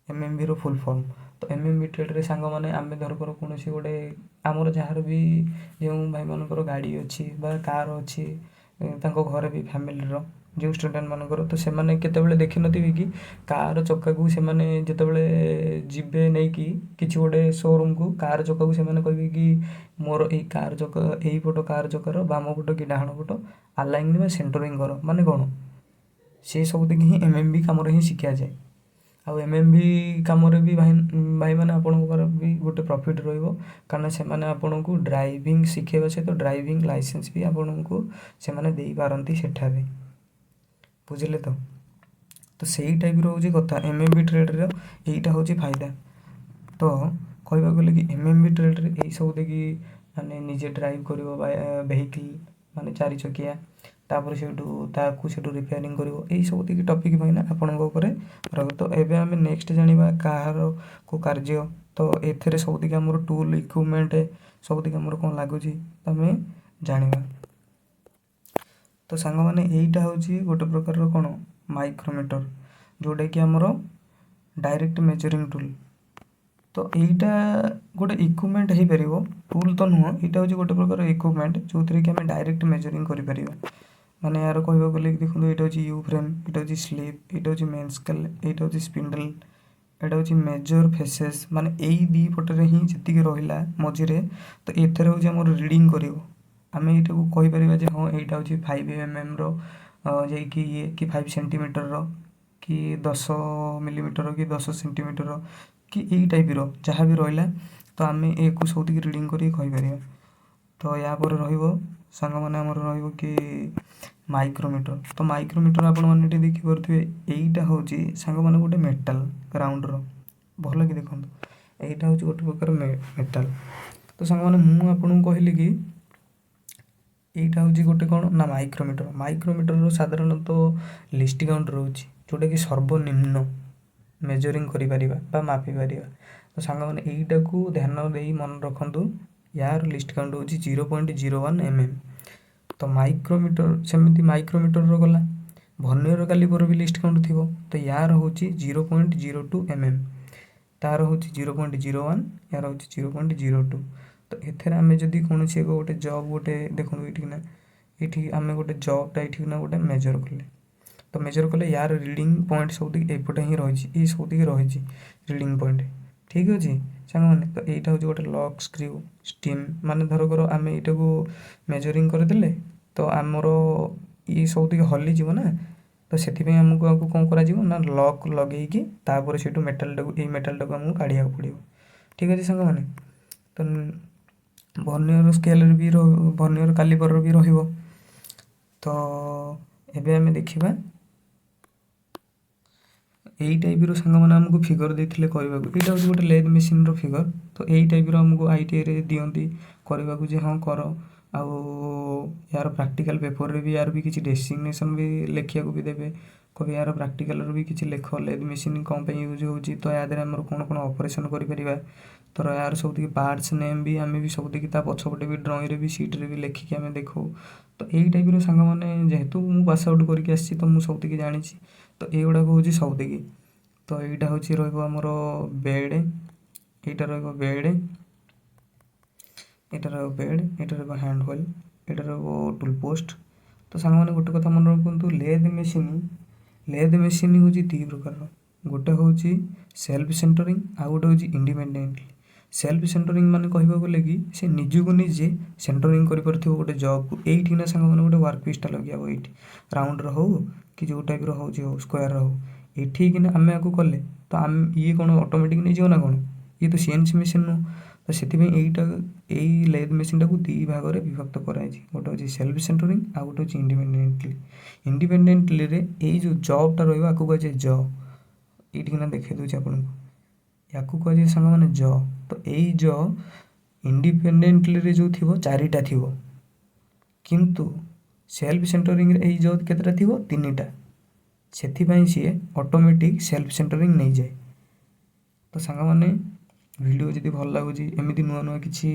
Speaker 1: ଏମ୍ଏମ୍ଭିର ଫୁଲ୍ ଫର୍ମ। ତ ଏମ୍ଏମ୍ଭି ଟ୍ରେଡ଼୍ରେ ସାଙ୍ଗମାନେ, ଆମେ ଧରକର କୌଣସି ଗୋଟେ ଆମର ଯାହାର ବି ଯେଉଁ ଭାଇମାନଙ୍କର ଗାଡ଼ି ଅଛି ବା କାର୍ ଅଛି ତାଙ୍କ ଘରେ ବି ଫ୍ୟାମିଲିର ଯେଉଁ ଷ୍ଟୁଡ଼େଣ୍ଟମାନଙ୍କର, ତ ସେମାନେ କେତେବେଳେ ଦେଖିନଥିବେ କି କାର୍ ଚକାକୁ ସେମାନେ ଯେତେବେଳେ ଯିବେ ନେଇକି କିଛି ଗୋଟେ ସୋରୁମ୍କୁ କାର୍ ଚକାକୁ, ସେମାନେ କହିବେ କି ମୋର ଏଇ କାର୍ ଚକ, ଏଇପଟ କାର୍ ଚକର ବାମ ପଟ କି ଡାହାଣ ପଟ ଆଲାଇନ୍ ବା ସେଣ୍ଟରିଂ କର। ମାନେ କ'ଣ? ସେ ସବୁତିକି ହିଁ ଏମ୍ଏମ୍ଭି କାମରେ ହିଁ ଶିଖାଯାଏ। ଆଉ ଏମ୍ଏମ୍ଭି କାମରେ ବି ଭାଇ ଭାଇମାନେ, ଆପଣଙ୍କର ବି ଗୋଟେ ପ୍ରଫିଟ୍ ରହିବ, କାରଣ ସେମାନେ ଆପଣଙ୍କୁ ଡ୍ରାଇଭିଂ ଶିଖେଇବା ସହିତ ଡ୍ରାଇଭିଂ ଲାଇସେନ୍ସ ବି ଆପଣଙ୍କୁ ସେମାନେ ଦେଇପାରନ୍ତି ସେଠାରେ, ବୁଝିଲେ ତ? ତ ସେଇ ଟାଇପ୍ର ହେଉଛି କଥା। ଏମ୍ଏମ୍ଭି ଟ୍ରେଡ଼୍ର ଏଇଟା ହେଉଛି ଫାଇଦା। ତ କହିବାକୁ ଗଲେ କି ଏମ୍ଏମ୍ଭି ଟ୍ରେଡ଼୍ରେ ଏଇ ସବୁ ଦେଇକି ମାନେ ନିଜେ ଡ୍ରାଇଭ୍ କରିବ ବା ଭେହିକିଲ୍, ମାନେ ଚାରି ଚକିଆ, ତାପରେ ସେଇଠୁ ତାକୁ ସେଇଠୁ ରିପେୟାରିଂ କରିବ, ଏଇ ସବୁ ଦେଇକି ଟପିକ୍ ପାଇଁ ନା ଆପଣଙ୍କ ଉପରେ ରହିବ। ତ ଏବେ ଆମେ ନେକ୍ସଟ ଜାଣିବା କାହାର କେଉଁ କାର୍ଯ୍ୟ। ତ ଏଥିରେ ସବୁତିକି ଆମର ଟୁଲ୍, ଇକ୍ୱିପମେଣ୍ଟ ସବୁତିକି ଆମର କ'ଣ ଲାଗୁଛି, ତ ଆମେ ଜାଣିବା। ତ ସାଙ୍ଗମାନେ, ଏଇଟା ହେଉଛି ଗୋଟେ ପ୍ରକାରର କ'ଣ ମାଇକ୍ରୋମିଟର, ଯେଉଁଟାକି ଆମର ଡାଇରେକ୍ଟ ମେଜରିଂ ଟୁଲ୍। ତ ଏଇଟା ଗୋଟେ ଇକ୍ୱିପମେଣ୍ଟ ହେଇପାରିବ, ଟୁଲ୍ ତ ନୁହଁ। ଏଇଟା ହେଉଛି ଗୋଟେ ପ୍ରକାର ଇକ୍ୱିପମେଣ୍ଟ, ଯେଉଁଥିରେ କି ଆମେ ଡାଇରେକ୍ଟ ମେଜରିଂ କରିପାରିବା। ମାନେ ଏହାର କହିବାକୁ ଗଲେ କି ଦେଖନ୍ତୁ, ଏଇଟା ହେଉଛି you frame, ଏଇଟା ହେଉଛି ସ୍ଲିପ୍, ଏଇଟା ହେଉଛି ମେନ୍ ସ୍କେଲ୍, ଏଇଟା ହେଉଛି ସ୍ପିଣ୍ଡଲ୍, ଏଇଟା ହେଉଛି ମେଜର ଫେସେସ୍। ମାନେ ଏଇ ଦୁଇ ପଟରେ ହିଁ ଯେତିକି ରହିଲା ମଝିରେ, ତ ଏଥିରେ ହେଉଛି ଆମର ରିଡ଼ିଂ କରିବ। ଆମେ ଏଇଟାକୁ କହିପାରିବା ଯେ ହଁ, ଏଇଟା ହେଉଛି 5 ଏମ୍ଏମ୍ର ଯାଇକି ଇଏ କି 5 ସେଣ୍ଟିମିଟରର କି 10 ମିଲିମିଟର କି 10 ସେଣ୍ଟିମିଟର କି ଏଇ ଟାଇପ୍ର ଯାହା ବି ରହିଲା, ତ ଆମେ ଏକୁ ସବୁତିକି ରିଡ଼ିଂ କରିକି କହିପାରିବା। ତ ୟା ପରେ ରହିବ ସାଙ୍ଗମାନେ, ଆମର ରହିବ କି ମାଇକ୍ରୋମିଟର। ତ ମାଇକ୍ରୋମିଟର ଆପଣମାନେ ଏଠି ଦେଖିପାରୁଥିବେ, ଏଇଟା ହେଉଛି ସାଙ୍ଗମାନେ ଗୋଟେ ମେଟାଲ ରାଉଣ୍ଡର। ଭଲ କି ଦେଖନ୍ତୁ, ଏଇଟା ହେଉଛି ଗୋଟେ ପ୍ରକାର ମେଟାଲ। ତ ସାଙ୍ଗମାନେ, ମୁଁ ଆପଣଙ୍କୁ କହିଲି କି ଏଇଟା ହେଉଛି ଗୋଟେ କ'ଣ ନା ମାଇକ୍ରୋମିଟର। ମାଇକ୍ରୋମିଟରର ସାଧାରଣତଃ ଲିଷ୍ଟ କାଉଣ୍ଟ ରହୁଛି, ଯେଉଁଟାକି ସର୍ବନିମ୍ନ ମେଜରିଂ କରିପାରିବା ବା ମାପିପାରିବା। ତ ସାଙ୍ଗମାନେ, ଏଇଟାକୁ ଧ୍ୟାନ ଦେଇ ମନେ ରଖନ୍ତୁ, ୟାର ଲିଷ୍ଟ କାଉଣ୍ଟ ହେଉଛି 0.01 mm। ତ ମାଇକ୍ରୋମିଟର ସେମିତି ମାଇକ୍ରୋମିଟରର ଗଲା, ଭର୍ନିୟର କାଲିପର ବି ଲିଷ୍ଟ କାଉଣ୍ଟ ଥିବ। ତ ୟାର ହେଉଛି 0.02 mm, ତାର ହେଉଛି 0.01, ୟାର ହେଉଛି 0.02। ତ ଏଥିରେ ଆମେ ଯଦି କୌଣସି ଏକ ଗୋଟେ ଜବ୍ ଗୋଟେ ଦେଖନ୍ତୁ ଏଇଠିକିନା, ଏଇଠି ଆମେ ଗୋଟେ ଜବ୍ଟା ଏଇଠିକିନା ଗୋଟେ ମେଜର କଲେ, ତ ମେଜର କଲେ ୟାର ରିଡ଼ିଂ ପଏଣ୍ଟ ସବୁତିକି ଏଇପଟେ ହିଁ ରହିଛି, ଏଇ ସବୁତିକି ରହିଛି ରିଡ଼ିଂ ପଏଣ୍ଟ। ଠିକ୍ ଅଛି ସାଙ୍ଗମାନେ? ତ ଏଇଟା ହେଉଛି ଗୋଟେ ଲକ୍ ସ୍କ୍ରିଉ ଷ୍ଟିମ୍। ମାନେ ଧରକର ଆମେ ଏଇଟାକୁ ମେଜରିଂ କରିଦେଲେ, ତ ଆମର ଇଏ ସବୁତିକି ହଲିଯିବ ନା। ତ ସେଥିପାଇଁ ଆମକୁ ଆକୁ କ'ଣ କରାଯିବ ନା ଲକ୍ ଲଗେଇକି ତାପରେ ସେଇଠୁ ମେଟାଲଟାକୁ, ଏଇ ମେଟାଲଟାକୁ ଆମକୁ କାଢ଼ିବାକୁ ପଡ଼ିବ। ଠିକ୍ ଅଛି ସାଙ୍ଗମାନେ? ତ ଭର୍ନିୟର ସ୍କେଲରେ ବି, ଭର୍ନିୟର କାଲିପରର ବି ରହିବ। ତ ଏବେ ଆମେ ଦେଖିବା, ଏଇ ଟାଇପ୍ର ସାଙ୍ଗମାନେ ଆମକୁ ଫିଗର ଦେଇଥିଲେ କରିବାକୁ। ଏଇଟା ହେଉଛି ଗୋଟେ ଲେଦ୍ ମେସିନ୍ର ଫିଗର। ତ ଏଇ ଟାଇପ୍ର ଆମକୁ ଆଇଟିଆଇରେ ଦିଅନ୍ତି କରିବାକୁ ଯେ ହଁ କର। ଆଉ ୟାର ପ୍ରାକ୍ଟିକାଲ ପେପରରେ ବି ୟାର ବି କିଛି ଡେସିଗ୍ନେସନ୍ ବି ଲେଖିବାକୁ ବି ଦେବେ। କହିବେ ୟାର ପ୍ରାକ୍ଟିକାଲର ବି କିଛି ଲେଖ, ଲେଦ୍ ମେସିନ୍ କ'ଣ ପାଇଁ ୟୁଜ୍ ହେଉଛି, ତ ୟା ଦେହରେ ଆମର କ'ଣ କ'ଣ ଅପରେସନ୍ କରିପାରିବା। ତ ୟାର ସବୁତିକି ପାର୍ଟସ୍ ନେମ୍ ବି ଆମେ ବି ସବୁତିକି ତା ପଛପଟେ ବି ଡ୍ରଇଂରେ ବି ସିଟ୍ରେ ବି ଲେଖିକି ଆମେ ଦେଖାଉ। ତ ଏଇ ଟାଇପ୍ର ସାଙ୍ଗମାନେ, ଯେହେତୁ ମୁଁ ପାସ୍ ଆଉଟ୍ କରିକି ଆସିଛି, ତ ମୁଁ ସବୁତିକି ଜାଣିଛି। ତ ଏଇଗୁଡ଼ାକ ହେଉଛି ସବୁତିକି। ତ ଏଇଟା ହେଉଛି ରହିବ ଆମର ବେଡ଼୍, ଏଇଟା ରହିବ ବେଡ଼୍, ଏଇଟା ରହିବ ବେଡ଼୍, ଏଇଟା ରହିବ ହ୍ୟାଣ୍ଡ ହ୍ୱିଲ୍, ଏଇଟା ରହିବ ଟୁଲ୍ ପୋଷ୍ଟ। ତ ସାଙ୍ଗମାନେ, ଗୋଟେ କଥା ମନେ ରଖନ୍ତୁ, ଲେଦ୍ ମେସିନ୍ ହେଉଛି ଦୁଇ ପ୍ରକାରର। ଗୋଟେ ହେଉଛି ସେଲ୍ଫ ସେଣ୍ଟରିଂ, ଆଉ ଗୋଟେ ହେଉଛି ଇଣ୍ଡିପେଣ୍ଡେଣ୍ଟଲି। ସେଲ୍ଫ ସେଣ୍ଟରିଂ ମାନେ କହିବାକୁ ଗଲେ କି ସେ ନିଜକୁ ନିଜେ ସେଣ୍ଟରିଂ କରିପାରୁଥିବ ଗୋଟେ ଜବ୍କୁ। ଏଇଠି ନା ସାଙ୍ଗମାନେ, ଗୋଟେ ୱାର୍କ ପିସ୍ଟା ଲଗେଇବ ଏଇଠି, ରାଉଣ୍ଡର ହଉ କି ଯେଉଁ ଟାଇପ୍ର ହେଉଛି ହଉ, ସ୍କୋୟାରର ହଉ, ଏଠି କିନା ଆମେ ଆକୁ କଲେ ତ ଆମେ ଇଏ କ'ଣ ଅଟୋମେଟିକ୍ ନେଇଯିବ ନା କ'ଣ? ଇଏ ତ ସିଏନ୍ସି ମେସିନ୍ ନୁହଁ। ତ ସେଥିପାଇଁ ଏଇଟା, ଏଇ ଲେଦ୍ ମେସିନ୍ଟାକୁ ଦୁଇ ଭାଗରେ ବିଭକ୍ତ କରାଯାଇଛି। ଗୋଟେ ହେଉଛି ସେଲ୍ଫ ସେଣ୍ଟରିଂ, ଆଉ ଗୋଟେ ହେଉଛି ଇଣ୍ଡିପେଣ୍ଡେଣ୍ଟଲି। ଇଣ୍ଡିପେଣ୍ଡେଣ୍ଟଲିରେ ଏଇ ଯେଉଁ ଜବ୍ଟା ରହିବ, ଆକୁ କୁହାଯାଏ ଜ। ଏଇଠିକିନା ଦେଖାଇ ଦେଉଛି ଆପଣଙ୍କୁ, ୟାକୁ କୁହାଯାଏ ସାଙ୍ଗମାନେ ଜ। ତ ଏଇ ଜ ଇଣ୍ଡିପେଣ୍ଡେଣ୍ଟଲିରେ ଯେଉଁ ଥିବ, ଚାରିଟା ଥିବ, କିନ୍ତୁ ସେଲ୍ଫ ସେଣ୍ଟରିଂରେ ଏଇ ଜ କେତେଟା ଥିବ? ତିନିଟା। ସେଥିପାଇଁ ସିଏ ଅଟୋମେଟିକ୍ ସେଲ୍ଫ ସେଣ୍ଟରିଂ ନେଇଯାଏ। ତ ସାଙ୍ଗମାନେ, ଭିଡ଼ିଓ ଯଦି ଭଲ ଲାଗୁଛି, ଏମିତି ନୂଆ ନୂଆ କିଛି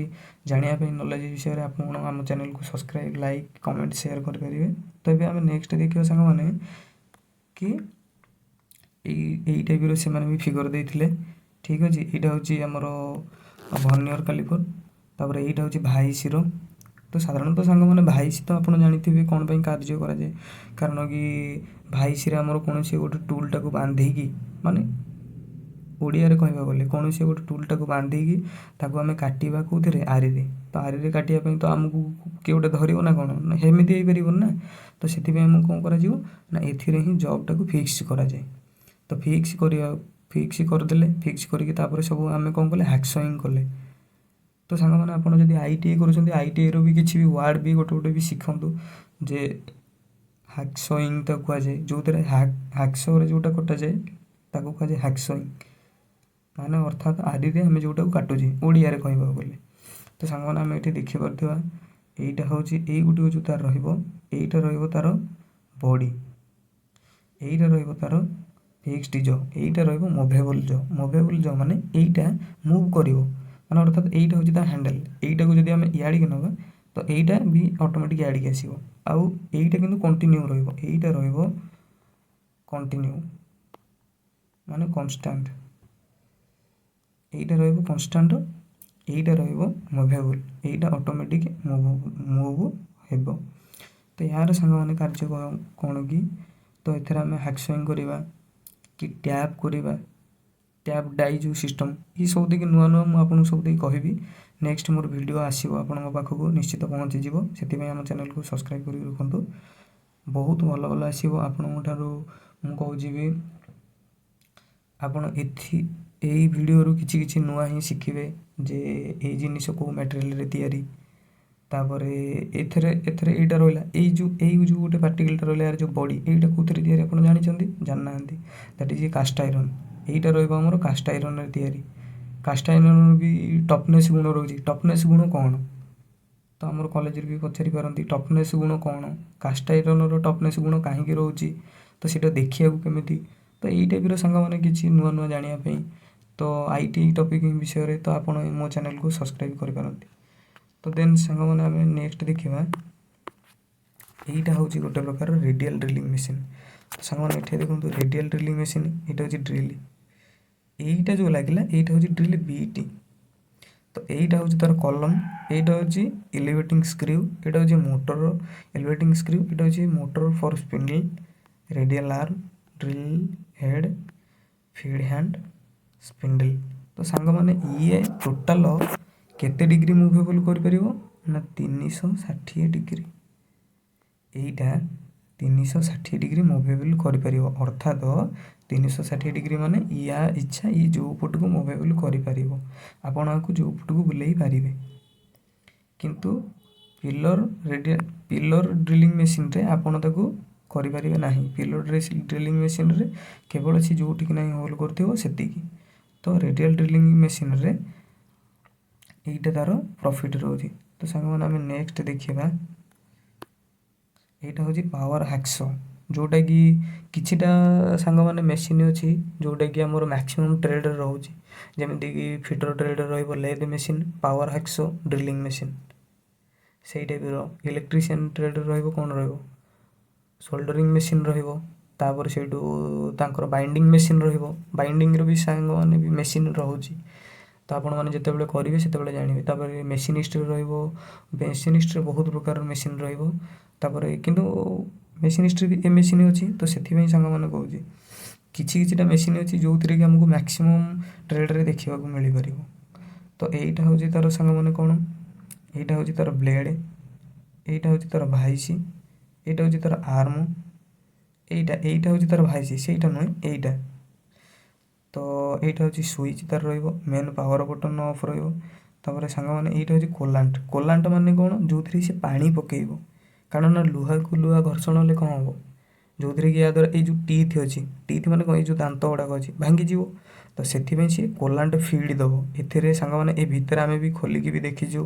Speaker 1: ଜାଣିବା ପାଇଁ ନଲେଜ ବିଷୟରେ, ଆପଣ ଆମ ଚ୍ୟାନେଲକୁ ସବସ୍କ୍ରାଇବ୍, ଲାଇକ୍, କମେଣ୍ଟ, ସେୟାର କରିପାରିବେ। ତ ଏବେ ଆମେ ନେକ୍ସଟ ଦେଖିବା ସାଙ୍ଗମାନେ କି ଏଇ ଏଇ ଟାଇପ୍ର ସେମାନେ ବି ଫିଗର ଦେଇଥିଲେ। ଠିକ୍ ଅଛି? ଏଇଟା ହେଉଛି ଆମର ଭର୍ନିୟର କାଲିପର। ତାପରେ ଏଇଟା ହେଉଛି ଭାଇସିର। ତ ସାଧାରଣତଃ ସାଙ୍ଗମାନେ, ଭାଇସି ତ ଆପଣ ଜାଣିଥିବେ କ'ଣ ପାଇଁ କାର୍ଯ୍ୟ କରାଯାଏ। କାରଣ କି ଭାଇସିରେ ଆମର କୌଣସି ଗୋଟେ ଟୁଲ୍ଟାକୁ ବାନ୍ଧିକି, ମାନେ ଓଡ଼ିଆରେ କହିବାକୁ ଗଲେ କୌଣସି ଗୋଟେ ଟୁଲ୍ଟାକୁ ବାନ୍ଧିକି ତାକୁ ଆମେ କାଟିବା। କେଉଁଥିରେ? ଆରିରେ। ତ ଆରିରେ କାଟିବା ପାଇଁ ତ ଆମକୁ କିଏ ଗୋଟେ ଧରିବ ନା କ'ଣ ନା? ସେମିତି ହେଇପାରିବନି ନା। ତ ସେଥିପାଇଁ ଆମକୁ କ'ଣ କରାଯିବ ନା ଏଥିରେ ହିଁ ଜବ୍ଟାକୁ ଫିକ୍ସ କରାଯାଏ। ତ ଫିକ୍ସ କରିଦେଲେ, ଫିକ୍ସ କରିକି ତାପରେ ସବୁ ଆମେ କ'ଣ କଲେ? ହାକ୍ସଇଂ କଲେ। ତ ସାଙ୍ଗମାନେ, ଆପଣ ଯଦି ଆଇଟିଆଇ କରୁଛନ୍ତି, ଆଇଟିଆଇର ବି କିଛି ବି ୱାର୍ଡ଼ ବି ଗୋଟେ ଗୋଟେ ବି ଶିଖନ୍ତୁ ଯେ ହାକ୍ସଇଂ ତାକୁ କୁହାଯାଏ। ଯେଉଁଥିରେ ହାକ୍ସରେ ଯେଉଁଟା କଟାଯାଏ, ତାକୁ କୁହାଯାଏ ହାକ୍ସଇଂ। ମାନେ ଅର୍ଥାତ୍ ଆରିରେ ଆମେ ଯେଉଁଟାକୁ କାଟୁଛେ, ଓଡ଼ିଆରେ କହିବାକୁ ଗଲେ। ତ ସାଙ୍ଗମାନେ, ଆମେ ଏଠି ଦେଖିପାରୁଥିବା, ଏଇଟା ହେଉଛି, ଏଇ ଗୋଟିକ ଯେଉଁ ତାର ରହିବ, ଏଇଟା ରହିବ ତାର ବଡ଼ି, ଏଇଟା ରହିବ ତାର ଫିକ୍ସଡ ଜ, ଏଇଟା ରହିବ ମୁଭେବଲ୍ ଜ। ମୁଭେବଲ୍ ଜ ମାନେ ଏଇଟା ମୁଭ୍ କରିବ। ମାନେ ଅର୍ଥାତ୍ ଏଇଟା ହେଉଛି ତା ହ୍ୟାଣ୍ଡେଲ୍। ଏଇଟାକୁ ଯଦି ଆମେ ଇଆଡ଼ିକି ନେବା, ତ ଏଇଟା ବି ଅଟୋମେଟିକ୍ ଇଆଡ଼ିକି ଆସିବ। ଆଉ ଏଇଟା କିନ୍ତୁ କଣ୍ଟିନ୍ୟୁ ରହିବ। ଏଇଟା ରହିବ କଣ୍ଟିନ୍ୟୁ, ମାନେ କନଷ୍ଟାଣ୍ଟ। ଏଇଟା ରହିବ କନଷ୍ଟାଣ୍ଟ, ଏଇଟା ରହିବ ମୁଭେବଲ୍। ଏଇଟା ଅଟୋମେଟିକ୍ ମୁଭ୍ ହେବ। ତ ଏହାର ସାଙ୍ଗମାନେ କାର୍ଯ୍ୟ କ'ଣ କି, ତ ଏଥିରେ ଆମେ ହାକ୍ସଇଂ କରିବା କି ଟ୍ୟାପ୍ କରିବା, ଟ୍ୟାପ୍ ଡାଇ ଯେଉଁ ସିଷ୍ଟମ୍, ଏ ସବୁ ଦେଇକି ନୂଆ ନୂଆ ମୁଁ ଆପଣଙ୍କୁ ସବୁ ଦେଇକି କହିବି। ନେକ୍ସଟ ମୋର ଭିଡ଼ିଓ ଆସିବ, ଆପଣଙ୍କ ପାଖକୁ ନିଶ୍ଚିତ ପହଞ୍ଚିଯିବ। ସେଥିପାଇଁ ଆମ ଚ୍ୟାନେଲକୁ ସବସ୍କ୍ରାଇବ୍ କରିକି ରଖନ୍ତୁ। ବହୁତ ଭଲ ଭଲ ଆସିବ ଆପଣଙ୍କ ଠାରୁ। ମୁଁ କହୁଛି ବି, ଆପଣ ଏଥି ଏଇ ଭିଡ଼ିଓରୁ କିଛି କିଛି ନୂଆ ହିଁ ଶିଖିବେ ଯେ ଏଇ ଜିନିଷ କେଉଁ ମ୍ୟାଟେରିଆଲରେ ତିଆରି। ତାପରେ ଏଥିରେ ଏଥିରେ ଏଇଟା ରହିଲା, ଏଇ ଯେଉଁ ଗୋଟେ ପାର୍ଟିକଲଟା ରହିଲା, ଏହାର ଯେଉଁ ବଡି, ଏଇଟା କେଉଁଥିରେ ତିଆରି ଆପଣ ଜାଣିଛନ୍ତି? ଜାଣିନାହାନ୍ତି? That is cast iron. ଏଇଟା ରହିବ ଆମର କାଷ୍ଟ ଆଇରନ୍ରେ ତିଆରି। କାଷ୍ଟ ଆଇରନ୍ର ବି ଟଫନେସ୍ ଗୁଣ ରହୁଛି। ଟଫନେସ୍ ଗୁଣ କ'ଣ? ତ ଆମର କଲେଜରେ ବି ପଚାରି ପାରନ୍ତି, ଟଫନେସ୍ ଗୁଣ କ'ଣ, କାଷ୍ଟ ଆଇରନ୍ର ଟଫନେସ୍ ଗୁଣ କାହିଁକି ରହୁଛି, ତ ସେଇଟା ଦେଖିବାକୁ କେମିତି। ତ ଏଇ ଟାଇପ୍ର ସାଙ୍ଗମାନେ କିଛି ନୂଆ ନୂଆ ଜାଣିବା ପାଇଁ ତ IT topic ବିଷୟରେ ତ ଆପଣ ମୋ ଚ୍ୟାନେଲକୁ ସବସ୍କ୍ରାଇବ୍ କରିପାରନ୍ତି। ତ ଦେନ୍ ସାଙ୍ଗମାନେ, ଆମେ ନେକ୍ସଟ ଦେଖିବା, ଏଇଟା ହେଉଛି ଗୋଟେ ପ୍ରକାର ରେଡ଼ିଆଲ୍ ଡ୍ରିଲିଂ ମେସିନ୍। ତ ସାଙ୍ଗମାନେ, ଏଠି ଦେଖନ୍ତୁ, ରେଡ଼ିଆଲ୍ ଡ୍ରିଲିଂ ମେସିନ୍, ଏଇଟା ହେଉଛି ଡ୍ରିଲ୍। ଏଇଟା ଯେଉଁ ଲାଗିଲା, ଏଇଟା ହେଉଛି ଡ୍ରିଲ୍ ବିଟ୍। ତ ଏଇଟା ହେଉଛି ତାର କଲମ, ଏଇଟା ହେଉଛି ଏଲିଭେଟିଂ ସ୍କ୍ରିଉ, ଏଇଟା ହେଉଛି ମୋଟର ଏଲିଭେଟିଂ ସ୍କ୍ରିଉ, ଏଇଟା ହେଉଛି motor for spindle, radial arm, drill head, feed hand, spindle। ତ ସାଙ୍ଗମାନେ, ଇଏ ଟୋଟାଲ କେତେ ଡିଗ୍ରୀ ମୁଭେବଲ୍ କରିପାରିବ ନା 360 ଡିଗ୍ରୀ। ଏଇଟା 360 ଡିଗ୍ରୀ ମୁଭେବଲ୍ କରିପାରିବ। ଅର୍ଥାତ 360 ଡିଗ୍ରୀ ମାନେ ୟା ଇଚ୍ଛା ଇଏ ଯେଉଁ ପଟକୁ ମୁଭେବଲ୍ କରିପାରିବ, ଆପଣ ଆକୁ ଯେଉଁ ପଟକୁ ବୁଲେଇ ପାରିବେ। କିନ୍ତୁ ପିଲର ଡ୍ରିଲିଂ ମେସିନ୍ରେ ଆପଣ ତାକୁ କରିପାରିବେ ନାହିଁ। ପିଲର ଡ୍ରିଲିଂ ମେସିନ୍ରେ କେବଳ ସେ ଯେଉଁଠିକି ନାହିଁ ହୋଲ୍ କରୁଥିବ ସେତିକି। ତ ରେଡ଼ିଆଲ୍ ଡ୍ରିଲିଂ ମେସିନ୍ରେ ଏଇଟା ତାର ପ୍ରଫିଟ୍ ରହୁଛି। ତ ସାଙ୍ଗମାନେ, ଆମେ ନେକ୍ସଟ ଦେଖିବା, ଏଇଟା ହେଉଛି ପାୱାର ହ୍ୟାକ୍ସ, ଯେଉଁଟାକି କିଛିଟା ସାଙ୍ଗମାନେ ମେସିନ୍ ଅଛି, ଯେଉଁଟାକି ଆମର ମ୍ୟାକ୍ସିମମ୍ ଟ୍ରେଡ଼ରେ ରହୁଛି। ଯେମିତିକି ଫିଟର ଟ୍ରେଡ଼ରେ ରହିବ lathe machine, power hacksaw, drilling machine, ସେଇ ଟାଇପ୍ର। ଇଲେକ୍ଟ୍ରିସିଆନ୍ ଟ୍ରେଡ଼ରେ ରହିବ କ'ଣ ରହିବ? ସୋଲ୍ଡରିଂ ମେସିନ୍ ରହିବ। ତାପରେ ସେଇଠୁ ତାଙ୍କର ବାଇଣ୍ଡିଂ ମେସିନ୍ ରହିବ। ବାଇଣ୍ଡିଂର ବି ସାଙ୍ଗମାନେ ବି ମେସିନ୍ ରହୁଛି। ତ ଆପଣମାନେ ଯେତେବେଳେ କରିବେ, ସେତେବେଳେ ଜାଣିବେ। ତାପରେ ମେସିନିଷ୍ଟରେ ରହିବ, ମେସିନିଷ୍ଟରେ ବହୁତ ପ୍ରକାରର ମେସିନ୍ ରହିବ। ତାପରେ କିନ୍ତୁ ମେସିନିଷ୍ଟରେ ବି ଏ ମେସିନ୍ ଅଛି। ତ ସେଥିପାଇଁ ସାଙ୍ଗମାନେ କହୁଛି, କିଛି କିଛିଟା ମେସିନ୍ ଅଛି, ଯେଉଁଥିରେ କି ଆମକୁ ମ୍ୟାକ୍ସିମମ୍ ଟ୍ରେଡ଼ରେ ଦେଖିବାକୁ ମିଳିପାରିବ। ତ ଏଇଟା ହେଉଛି ତା'ର ସାଙ୍ଗମାନେ କ'ଣ? ଏଇଟା ହେଉଛି ତା'ର ବ୍ଲେଡ଼, ଏଇଟା ହେଉଛି ତା'ର ଭାଇସି, ଏଇଟା ହେଉଛି ତା'ର ଆର୍ମ। ଏଇଟା ଏଇଟା ହେଉଛି ତା'ର ଭାଇସି, ସେଇଟା ନୁହେଁ, ଏଇଟା। ତ ଏଇଟା ହେଉଛି ସୁଇଚ୍ ତା'ର ରହିବ, ମେନ୍ ପାୱାର ବଟନ୍ ଅଫ୍ ରହିବ। ତାପରେ ସାଙ୍ଗମାନେ, ଏଇଟା ହେଉଛି କୋଲାଣ୍ଟ। କୋଲାଣ୍ଟ ମାନେ କ'ଣ? ଯେଉଁଥିରେ ସେ ପାଣି ପକାଇବ। କାରଣ ନା ଲୁହାକୁ ଲୁହା ଘର୍ଷଣ ହେଲେ କ'ଣ ହେବ? ଯେଉଁଥିରେ କି ୟା ଦ୍ୱାରା ଏଇ ଯେଉଁ ଟିଥ୍ ଅଛି, ଟିଥ୍ ମାନେ କ'ଣ? ଏଇ ଯେଉଁ ଦାନ୍ତ ଗୁଡ଼ାକ ଅଛି, ଭାଙ୍ଗିଯିବ। ତ ସେଥିପାଇଁ ସିଏ କୋଲାଣ୍ଟ ଫିଡ଼ ଦେବ ଏଥିରେ। ସାଙ୍ଗମାନେ, ଏ ଭିତରେ ଆମେ ବି ଖୋଲିକି ବି ଦେଖିଛୁ,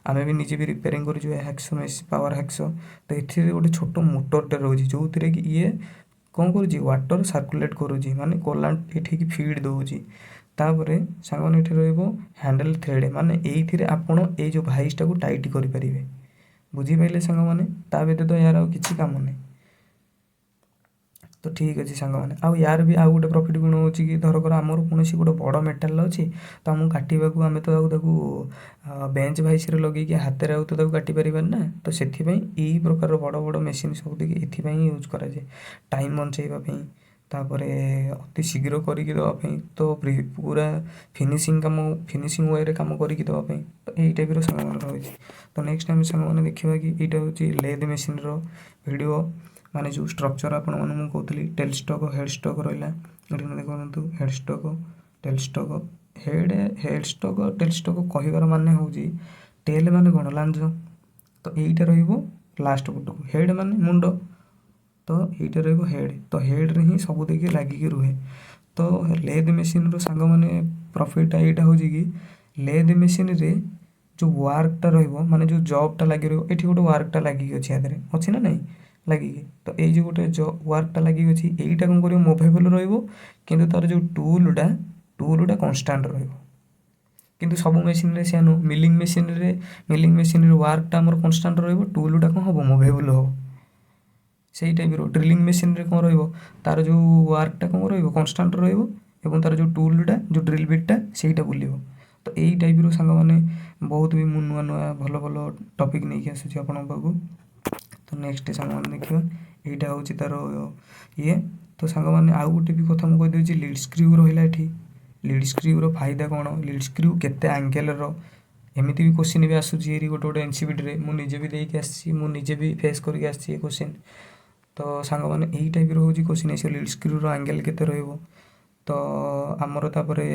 Speaker 1: ଆମେ ବି ନିଜେ ବି ରିପେୟାରିଂ କରିଛୁ ଏ ହ୍ୟାକ୍ସ ମେସିନ୍, ପାୱାର ହ୍ୟାକ୍ସ। ତ ଏଥିରେ ଗୋଟେ ଛୋଟ ମୋଟରଟେ ରହୁଛି, ଯେଉଁଥିରେ କି ଇଏ କ'ଣ କରୁଛି? ୱାଟର ସାର୍କୁଲେଟ୍ କରୁଛି, ମାନେ କୋଲାଣ୍ଟ ଏଠିକି ଫିଡ଼ ଦେଉଛି। ତାପରେ ସାଙ୍ଗମାନେ, ଏଠି ରହିବ ହ୍ୟାଣ୍ଡେଲ୍ ଥ୍ରେଡ଼, ମାନେ ଏଇଥିରେ ଆପଣ ଏଇ ଯେଉଁ ଭାଇସଟାକୁ ଟାଇଟ୍ କରିପାରିବେ। ବୁଝିପାରିଲେ ସାଙ୍ଗମାନେ? ତା ବ୍ୟତୀତ ଏହାର ଆଉ କିଛି କାମ ନାହିଁ। ତ ଠିକ୍ ଅଛି ସାଙ୍ଗମାନେ, ଆଉ ୟାର ବି ଆଉ ଗୋଟେ ପ୍ରଫିଟ୍ ଗୁଣ ହେଉଛି କି ଧରକର ଆମର କୌଣସି ଗୋଟେ ବଡ଼ ମେଟାଲ୍ ଅଛି, ତ ଆମକୁ କାଟିବାକୁ, ଆମେ ତ ଆଉ ତାକୁ ବେଞ୍ଚ ଭାଇସରେ ଲଗେଇକି ହାତରେ ଆଉ ତ ତାକୁ କାଟି ପାରିବାନି ନା। ତ ସେଥିପାଇଁ ଏଇ ପ୍ରକାରର ବଡ଼ ବଡ଼ ମେସିନ୍ ସବୁ ଦେଖି ଏଥିପାଇଁ ୟୁଜ୍ କରାଯାଏ, ଟାଇମ୍ ବଞ୍ଚେଇବା ପାଇଁ, ତାପରେ ଅତି ଶୀଘ୍ର କରିକି ଦେବା ପାଇଁ, ତ ପୁରା ଫିନିସିଂ କାମ, ଫିନିସିଂ ୱେରେ କାମ କରିକି ଦେବା ପାଇଁ। ତ ଏଇ ଟାଇପ୍ର ସାଙ୍ଗମାନେ ରହିଛି। ତ ନେକ୍ସଟ ଆମେ ସାଙ୍ଗମାନେ ଦେଖିବା କି ଏଇଟା ହେଉଛି ଲେଦ୍ ମେସିନ୍ର ଭିଡ଼ିଓ, ମାନେ ଯେଉଁ ଷ୍ଟ୍ରକ୍ଚର୍ ଆପଣମାନଙ୍କୁ ମୁଁ କହୁଥିଲି, ଟେଲ୍ ଷ୍ଟକ୍, ହେଡ଼୍ ଷ୍ଟକ୍ ରହିଲା। ଏଠି ଦେଖନ୍ତୁ, head stock, tail stock, head stock, tail stock କହିବାର ମାନେ ହେଉଛି, ଟେଲ୍ ମାନେ କ'ଣ? ଲାଞ୍ଜ। ତ ଏଇଟା ରହିବ ଲାଷ୍ଟ ପଟକୁ। ହେଡ଼୍ ମାନେ ମୁଣ୍ଡ। ତ ଏଇଟା ରହିବ ହେଡ଼୍। ତ ହେଡ଼୍ରେ ହିଁ ସବୁ ଦେଇକି ଲାଗିକି ରୁହେ। ତ ଲେଦ୍ ମେସିନ୍ର ସାଙ୍ଗମାନେ ପ୍ରଫିଟ୍ଟା ଏଇଟା ହେଉଛି କି ଲେଦ୍ ମେସିନ୍ରେ ଯେଉଁ ୱାର୍କଟା ରହିବ, ମାନେ ଯେଉଁ ଜବ୍ଟା ଲାଗି ରହିବ, ଏଠି ଗୋଟେ ୱାର୍କଟା ଲାଗିକି ଅଛି, ୟା ଦେହରେ ଅଛି ନା ନାହିଁ ଲାଗିକି? ତ ଏଇ ଯେଉଁ ଗୋଟେ ୱାର୍କଟା ଲାଗିକି ଅଛି, ଏଇଟା କ'ଣ କରିବ? ମୁଭେବଲ୍ ରହିବ, କିନ୍ତୁ ତା'ର ଯେଉଁ ଟୁଲ୍ଟା କନଷ୍ଟାଣ୍ଟ ରହିବ। କିନ୍ତୁ ସବୁ ମେସିନ୍ରେ ସେୟା ନୁହଁ। ମିଲିଂ ମେସିନ୍ରେ ୱାର୍କଟା ଆମର କନଷ୍ଟାଣ୍ଟ ରହିବ, ଟୁଲ୍ଟା କ'ଣ ହେବ? ମୁଭେବଲ୍ ହେବ। ସେଇ ଟାଇପ୍ର ଡ୍ରିଲିଂ ମେସିନ୍ରେ କ'ଣ ରହିବ? ତା'ର ଯେଉଁ ୱାର୍କଟା କ'ଣ ରହିବ? କନଷ୍ଟାଣ୍ଟ ରହିବ ଏବଂ ତା'ର ଯେଉଁ ଟୁଲ୍ଟା, ଯେଉଁ ଡ୍ରିଲ୍ ବିଟ୍ଟା, ସେଇଟା ବୁଲିବ। ତ ଏଇ ଟାଇପ୍ର ସାଙ୍ଗମାନେ ବହୁତ ବି ମୁଁ ନୂଆ ନୂଆ ଭଲ ଭଲ ଟପିକ୍ ନେଇକି ଆସୁଛି ଆପଣଙ୍କ ପାଖକୁ। ତ ନେକ୍ସଟ ସାଙ୍ଗମାନେ ଦେଖିବା, ଏଇଟା ହେଉଛି ତା'ର ଇଏ। ତ ସାଙ୍ଗମାନେ, ଆଉ ଗୋଟେ ବି କଥା ମୁଁ କହିଦେଉଛି, ଲିଡ୍ ସ୍କ୍ରିଉ ରହିଲା ଏଠି। ଲିଡ୍ ସ୍କ୍ରିଉର ଫାଇଦା କ'ଣ, ଲିଡ୍ ସ୍କ୍ରିଉ କେତେ ଆଙ୍ଗେଲର, ଏମିତି ବି କୋଶ୍ଚିନ୍ ବି ଆସୁଛି ଏରି ଗୋଟେ ଗୋଟେ ଏନ୍ସିବିଟିରେ। ମୁଁ ନିଜେ ବି ଦେଇକି ଆସିଛି, ମୁଁ ନିଜେ ବି ଫେସ୍ କରିକି ଆସିଛି ଏ କୋଶ୍ଚିନ୍। ତ ସାଙ୍ଗମାନେ, ଏଇ ଟାଇପ୍ର ହେଉଛି କୋଶ୍ଚିନ୍ ଆସିବ, ଲିଡ୍ ସ୍କ୍ରିଉର ଆଙ୍ଗେଲ କେତେ ରହିବ। ତ ଆମର ତାପରେ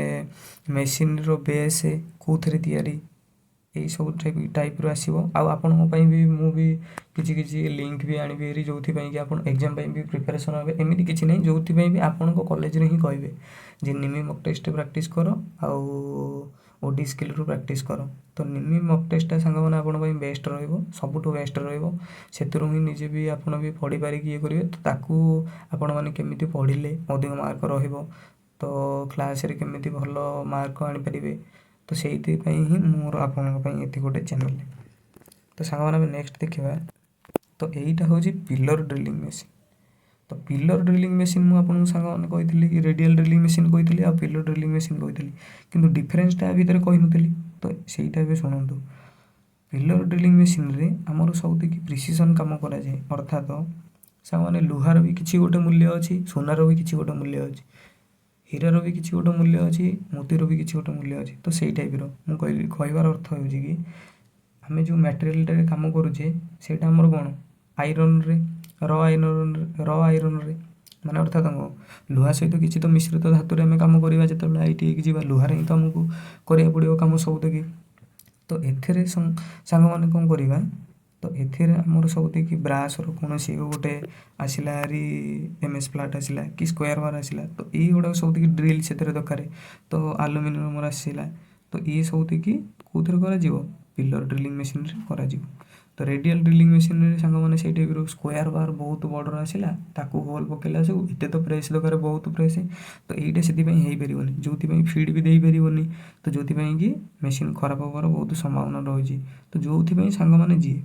Speaker 1: ମେସିନ୍ର ବେସ୍ କେଉଁଥିରେ ତିଆରି, ଏଇସବୁ ଟାଇପ୍ର ଆସିବ। ଆଉ ଆପଣଙ୍କ ପାଇଁ ବି ମୁଁ ବି କିଛି କିଛି ଲିଙ୍କ୍ ବି ଆଣିବି ହେରି, ଯେଉଁଥିପାଇଁ କି ଆପଣ ଏକ୍ଜାମ୍ ପାଇଁ ବି ପ୍ରିପାରେସନ୍ ହେବେ। ଏମିତି କିଛି ନାହିଁ, ଯେଉଁଥିପାଇଁ ବି ଆପଣଙ୍କ କଲେଜରେ ହିଁ କହିବେ ଯେ ନିମି ମକ୍ ଟେଷ୍ଟ ପ୍ରାକ୍ଟିସ୍ କର ଆଉ ଓଡି ସ୍କିଲ୍ରୁ ପ୍ରାକ୍ଟିସ୍ କର। ତ ନିମି ମକ୍ ଟେଷ୍ଟଟା ସାଙ୍ଗମାନେ ଆପଣଙ୍କ ପାଇଁ ବେଷ୍ଟ ରହିବ, ସବୁଠୁ ବେଷ୍ଟ ରହିବ। ସେଥିରୁ ହିଁ ନିଜେ ବି ଆପଣ ବି ପଢ଼ିପାରିକି ଇଏ କରିବେ। ତ ତାକୁ ଆପଣମାନେ କେମିତି ପଢ଼ିଲେ ଅଧିକ ମାର୍କ ରହିବ, ତ କ୍ଲାସ୍ରେ କେମିତି ଭଲ ମାର୍କ ଆଣିପାରିବେ, ତ ସେଇଥିପାଇଁ ହିଁ ମୋର ଆପଣଙ୍କ ପାଇଁ ଏଠି ଗୋଟେ ଚ୍ୟାନେଲ୍। ତ ସାଙ୍ଗମାନେ, ଆମେ ନେକ୍ସଟ ଦେଖିବା। ତ ଏଇଟା ହେଉଛି ପିଲର ଡ୍ରିଲିଂ ମେସିନ୍। ତ ପିଲର ଡ୍ରିଲିଂ ମେସିନ୍ ମୁଁ ଆପଣଙ୍କୁ ସାଙ୍ଗମାନେ କହିଥିଲି, ରେଡ଼ିଆଲ ଡ୍ରିଲିଂ ମେସିନ୍ କହିଥିଲି ଆଉ ପିଲର ଡ୍ରିଲିଂ ମେସିନ୍ କହିଥିଲି, କିନ୍ତୁ ଡିଫରେନ୍ସଟା ଆ ଭିତରେ କହିନଥିଲି। ତ ସେଇଟା ଏବେ ଶୁଣନ୍ତୁ। ପିଲର ଡ୍ରିଲିଂ ମେସିନ୍ରେ ଆମର ସବୁତିକି ପ୍ରିସିସନ୍ କାମ କରାଯାଏ। ଅର୍ଥାତ ସାଙ୍ଗମାନେ, ଲୁହାର ବି କିଛି ଗୋଟେ ମୂଲ୍ୟ ଅଛି, ସୁନାର ବି କିଛି ଗୋଟେ ମୂଲ୍ୟ ଅଛି, ହୀରାର ବି କିଛି ଗୋଟେ ମୂଲ୍ୟ ଅଛି, ମୋତିର ବି କିଛି ଗୋଟେ ମୂଲ୍ୟ ଅଛି। ତ ସେଇ ଟାଇପ୍ର ମୁଁ କହିଲି, କହିବାର ଅର୍ଥ ହେଉଛି କି ଆମେ ଯେଉଁ ମ୍ୟାଟେରିଆଲଟାରେ କାମ କରୁଛେ, ସେଇଟା ଆମର କ'ଣ ଆଇରନ୍ରେ, ର ଆଇରନ୍ରେ, ମାନେ ଅର୍ଥାତ କ'ଣ ଲୁହା ସହିତ କିଛି ତ ମିଶ୍ରିତ ଧାତୁରେ ଆମେ କାମ କରିବା। ଯେତେବେଳେ ଆଇଟିଆଇକି ଯିବା, ଲୁହାରେ ହିଁ ତ ଆମକୁ କରିବାକୁ ପଡ଼ିବ କାମ ସବୁତିକି। ତ ଏଥିରେ ସାଙ୍ଗମାନେ କ'ଣ କରିବା? ତ ଏଥିରେ ଆମର ସବୁତିକି ବ୍ରାସ୍ର କୌଣସି ଗୋଟେ ଆସିଲା ହାରି, ଏମ୍ଏସ୍ ଫ୍ଲାଟ୍ ଆସିଲା କି ସ୍କୋୟାର ବାର ଆସିଲା, ତ ଏଇଗୁଡ଼ାକ ସବୁତିକି ଡ୍ରିଲ୍ ସେଥିରେ ଦରକାର। ତ ଆଲୁମିନିୟମର ଆସିଲା, ତ ଇଏ ସବୁତିକି କେଉଁଥିରେ କରାଯିବ? ପିଲର ଡ୍ରିଲିଂ ମେସିନ୍ରେ କରାଯିବ। ତ ରେଡ଼ିଆଲ ଡ୍ରିଲିଂ ମେସିନ୍ରେ ସାଙ୍ଗମାନେ ସେଇ ଟାଇପ୍ର ସ୍କୋୟାର ବାର ବହୁତ ବଡ଼ର ଆସିଲା, ତାକୁ ହୋଲ୍ ପକେଇଲା ସବୁ ଏତେ ତ ପ୍ରେସ୍ ଦରକାର, ବହୁତ ପ୍ରେସ୍। ତ ଏଇଟା ସେଥିପାଇଁ ହେଇପାରିବନି, ଯେଉଁଥିପାଇଁ ଫିଡ଼୍ ବି ଦେଇପାରିବନି। ତ ଯେଉଁଥିପାଇଁ କି ମେସିନ୍ ଖରାପ ହେବାର ବହୁତ ସମ୍ଭାବନା ରହିଛି। ତ ଯେଉଁଥିପାଇଁ ସାଙ୍ଗମାନେ ଯିଏ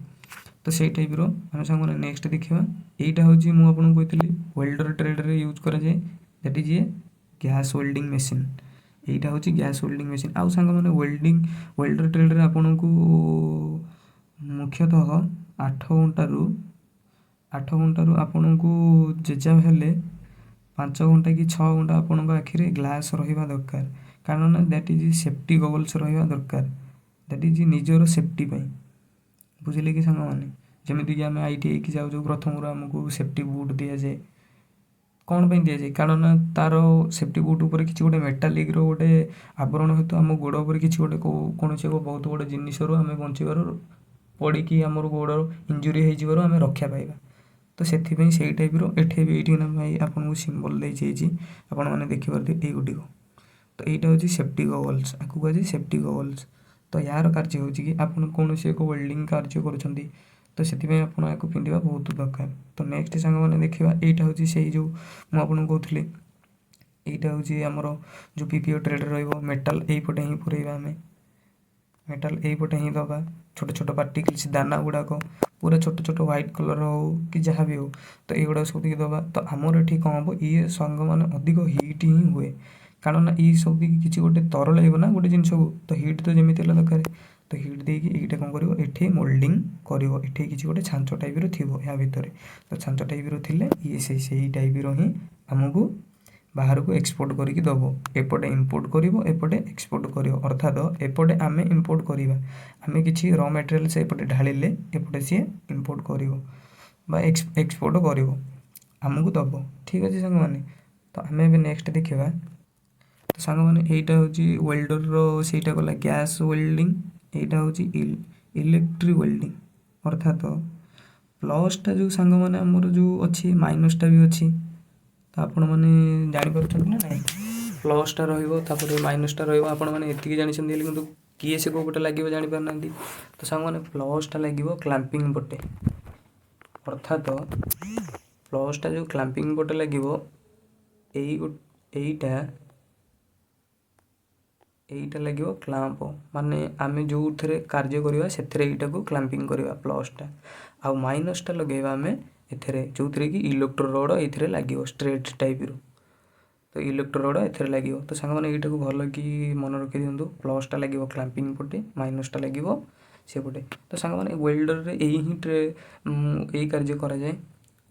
Speaker 1: ତ ସେଇ ଟାଇପ୍ର ଆମେ ସାଙ୍ଗମାନେ ନେକ୍ସଟ ଦେଖିବା। ଏଇଟା ହେଉଛି ମୁଁ ଆପଣଙ୍କୁ କହିଥିଲି ୱେଲ୍ଡର ଟ୍ରେଡ଼ରେ ୟୁଜ୍ କରାଯାଏ, that is a gas welding machine। ଏଇଟା ହେଉଛି ଗ୍ୟାସ୍ ୱେଲ୍ଡିଂ ମେସିନ୍। ଆଉ ସାଙ୍ଗମାନେ, ୱେଲ୍ଡର ଟ୍ରେଡ଼ରେ ଆପଣଙ୍କୁ ମୁଖ୍ୟତଃ 8 ଘଣ୍ଟାରୁ ଆପଣଙ୍କୁ ଯେଯା ହେଲେ 5 ଘଣ୍ଟା କି 6 ଘଣ୍ଟା ଆପଣଙ୍କ ଆଖିରେ ଗ୍ଲାସ୍ ରହିବା ଦରକାର। କାରଣ ନା that is safety goggles ରହିବା ଦରକାର, that is ନିଜର ସେଫ୍ଟି ପାଇଁ। ବୁଝିଲେ କି ସାଙ୍ଗମାନେ? ଯେମିତିକି ଆମେ ଆଇଟିଆଇକି ଯାଉଛୁ, ପ୍ରଥମରୁ ଆମକୁ ସେଫ୍ଟି ବୁଟ୍ ଦିଆଯାଏ। କ'ଣ ପାଇଁ ଦିଆଯାଏ? କାରଣ ନା ତା'ର ସେଫ୍ଟି ବୁଟ୍ ଉପରେ କିଛି ଗୋଟେ ମେଟାଲିକ୍ର ଗୋଟେ ଆବରଣ ହେତୁ ଆମ ଗୋଡ଼ ଉପରେ କିଛି ଗୋଟେ କୌଣସି ଏକ ବହୁତ ବଡ଼ ଜିନିଷରୁ ଆମେ ବଞ୍ଚିବାରୁ, ପଡ଼ିକି ଆମର ଗୋଡ଼ ଇଞ୍ଜୁରି ହେଇଯିବାରୁ ଆମେ ରକ୍ଷା ପାଇବା। ତ ସେଥିପାଇଁ ସେଇ ଟାଇପ୍ର ଏଠି ବି ଏଇଠି ନା ଭାଇ ଆପଣଙ୍କୁ ସିମ୍ବଲ୍ ଦେଇଯାଇଛି, ଆପଣମାନେ ଦେଖିପାରୁଥିବେ ଏଇଗୁଡ଼ିକ। ତ ଏଇଟା ହେଉଛି ସେଫ୍ଟି ଗଗଲ୍ସ, ଆକୁ କୁହାଯାଏ ସେଫ୍ଟି ଗଗଲ୍ସ। ତ ଏହାର କାର୍ଯ୍ୟ ହେଉଛି କି ଆପଣ କୌଣସି ଏକ ୱେଲ୍ଡିଂ କାର୍ଯ୍ୟ କରୁଛନ୍ତି, ତ ସେଥିପାଇଁ ଆପଣ ଏହାକୁ ପିନ୍ଧିବା ବହୁତ ଦରକାର। ତ ନେକ୍ସଟ ସାଙ୍ଗମାନେ ଦେଖିବା। ଏଇଟା ହେଉଛି ସେଇ ଯେଉଁ ମୁଁ ଆପଣଙ୍କୁ କହୁଥିଲି, ଏଇଟା ହେଉଛି ଆମର ଯେଉଁ ପିପିଓ ଟ୍ରେଡ଼୍ ରହିବ। ମେଟାଲ ଏଇପଟେ ହିଁ ପୁରେଇବା, ଆମେ ମେଟାଲ ଏଇପଟେ ହିଁ ଦେବା। ଛୋଟ ଛୋଟ ପାର୍ଟିକିଲ୍ସ, ଦାନା ଗୁଡ଼ାକ ପୁରା ଛୋଟ ଛୋଟ, ହ୍ୱାଇଟ୍ କଲର୍ ହଉ କି ଯାହା ବି ହଉ, ତ ଏଇଗୁଡ଼ାକ ସବୁ ଟିକେ ଦେବା। ତ ଆମର ଏଠି କ'ଣ ହେବ? ଇଏ ସାଙ୍ଗମାନେ ଅଧିକ ହିଟ୍ ହିଁ ହୁଏ, କାରଣ ନା ଏଇ ସବୁ କିଛି ଗୋଟେ ତରଳାଇବ ନା ଗୋଟେ ଜିନିଷକୁ, ତ ହିଟ୍ ତ ଯେମିତି ହେଲେ ଦରକାର। ତ ହିଟ୍ ଦେଇକି ଏଇଟା କ'ଣ କରିବ? ଏଠି ମୋଲ୍ଡିଂ କରିବ। ଏଠି କିଛି ଗୋଟେ ଛାଞ୍ଚ ଟାଇପ୍ର ଥିବ ଏହା ଭିତରେ। ତ ଛାଞ୍ଚ ଟାଇପ୍ର ଥିଲେ ଇଏ ସେଇ ଟାଇପ୍ର ହିଁ ଆମକୁ ବାହାରକୁ ଏକ୍ସପୋର୍ଟ କରିକି ଦେବ। ଏପଟେ ଇମ୍ପୋର୍ଟ କରିବ, ଏପଟେ ଏକ୍ସପୋର୍ଟ କରିବ। ଅର୍ଥାତ ଏପଟେ ଆମେ ଇମ୍ପୋର୍ଟ କରିବା, ଆମେ କିଛି ର ମେଟେରିଆଲ୍ ସେପଟେ ଢାଳିଲେ ଏପଟେ ସିଏ ଇମ୍ପୋର୍ଟ କରିବ ବା ଏକ୍ସପୋର୍ଟ କରିବ, ଆମକୁ ଦେବ। ଠିକ୍ ଅଛି ସାଙ୍ଗମାନେ? ତ ଆମେ ଏବେ ନେକ୍ସଟ ଦେଖିବା। ତ ସାଙ୍ଗମାନେ, ଏଇଟା ହେଉଛି ୱେଲ୍ଡରର, ସେଇଟା ଗଲା ଗ୍ୟାସ୍ ୱେଲ୍ଡିଂ, ଏଇଟା ହେଉଛି ଇଲେକ୍ଟ୍ରିକ୍ ୱେଲ୍ଡିଂ। ଅର୍ଥାତ ପ୍ଲସ୍ଟା ଯେଉଁ ସାଙ୍ଗମାନେ ଆମର ଯେଉଁ ଅଛି, ମାଇନସ୍ଟା ବି ଅଛି। ତ ଆପଣମାନେ ଜାଣିପାରୁଛନ୍ତି ନା ନାହିଁ? ପ୍ଲସ୍ଟା ରହିବ, ତାପରେ ମାଇନସ୍ଟା ରହିବ, ଆପଣମାନେ ଏତିକି ଜାଣିଛନ୍ତି ହେଲେ, କିନ୍ତୁ କିଏ ସେ କେଉଁ ପଟେ ଲାଗିବ ଜାଣିପାରୁନାହାନ୍ତି। ତ ସାଙ୍ଗମାନେ, ପ୍ଲସ୍ଟା ଲାଗିବ କ୍ଲାମ୍ପିଂ ପଟେ। ଅର୍ଥାତ ପ୍ଲସ୍ଟା ଯେଉଁ କ୍ଲାମ୍ପିଂ ପଟେ ଲାଗିବ, ଏଇଟା ଏଇଟା ଲାଗିବ କ୍ଲାମ୍ପ, ମାନେ ଆମେ ଯେଉଁଥିରେ କାର୍ଯ୍ୟ କରିବା ସେଥିରେ ଏଇଟାକୁ କ୍ଲାମ୍ପିଂ କରିବା ପ୍ଲସ୍ଟା। ଆଉ ମାଇନସ୍ଟା ଲଗେଇବା ଆମେ ଏଥିରେ, ଯେଉଁଥିରେ କି ଇଲେକ୍ଟ୍ରୋ ରଡ଼ ଏଇଥିରେ ଲାଗିବ ଷ୍ଟ୍ରେଟ୍ ଟାଇପ୍ର। ତ ଇଲେକ୍ଟ୍ରୋ ରଡ଼ ଏଥିରେ ଲାଗିବ। ତ ସାଙ୍ଗମାନେ, ଏଇଟାକୁ ଭଲ କି ମନେ ରଖିଦିଅନ୍ତୁ। ପ୍ଲସ୍ଟା ଲାଗିବ କ୍ଲାମ୍ପିଂ ପଟେ, ମାଇନସ୍ଟା ଲାଗିବ ସେପଟେ। ତ ସାଙ୍ଗମାନେ, ୱେଲ୍ଡରରେ ଏଇ ହିଁ ଏଇ କାର୍ଯ୍ୟ କରାଯାଏ।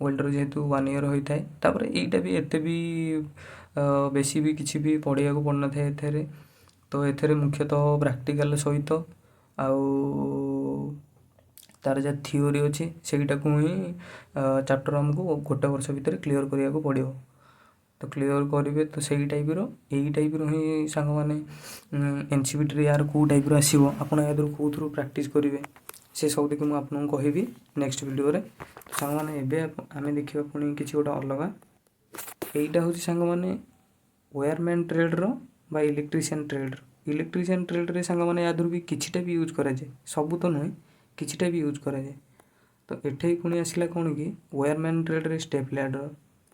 Speaker 1: ୱେଲ୍ଡର ଯେହେତୁ ୱାନ୍ ଇୟର୍ ହୋଇଥାଏ, ତାପରେ ଏଇଟା ବି ଏତେ ବି ବେଶୀ ବି କିଛି ବି ପଢ଼ିବାକୁ ପଡ଼ିନଥାଏ ଏଥିରେ। ତ ଏଥିରେ ମୁଖ୍ୟତଃ ପ୍ରାକ୍ଟିକାଲ ସହିତ ଆଉ ତାର ଯାହା ଥିଓରି ଅଛି, ସେଇଟାକୁ ହିଁ ଚାପ୍ଟର ଆମକୁ ଗୋଟେ ବର୍ଷ ଭିତରେ କ୍ଲିଅର୍ କରିବାକୁ ପଡ଼ିବ। ତ କ୍ଲିଅର୍ କରିବେ। ତ ସେଇ ଟାଇପ୍ର, ଏଇ ଟାଇପ୍ର ହିଁ ସାଙ୍ଗମାନେ, ଏନସିଭିଟିରେ ୟାର କେଉଁ ଟାଇପ୍ର ଆସିବ, ଆପଣ ୟା ଦେହରୁ କେଉଁଥିରୁ ପ୍ରାକ୍ଟିସ୍ କରିବେ, ସେ ସବୁ ଦେଖି ମୁଁ ଆପଣଙ୍କୁ କହିବି ନେକ୍ସଟ ଭିଡ଼ିଓରେ। ତ ସାଙ୍ଗମାନେ, ଏବେ ଆମେ ଦେଖିବା ପୁଣି କିଛି ଗୋଟେ ଅଲଗା। ଏଇଟା ହେଉଛି ସାଙ୍ଗମାନେ, ୱେୟାରମ୍ୟାନ୍ ଟ୍ରେଡ଼ର ବା ଇଲେକ୍ଟ୍ରିସିଆନ୍ ଟ୍ରେଡ଼ର। ଇଲେକ୍ଟ୍ରିସିଆନ୍ ଟ୍ରେଡ଼ରେ ସାଙ୍ଗମାନେ, ୟା ଦେହରୁ ବି କିଛିଟା ବି ୟୁଜ୍ କରାଯାଏ। ସବୁ ତ ନୁହେଁ, କିଛିଟା ବି ୟୁଜ୍ କରାଯାଏ। ତ ଏଠି ପୁଣି ଆସିଲା କ'ଣ କି ୱେୟାରମ୍ୟାନ୍ ଟ୍ରେଡ଼ରେ step ladder,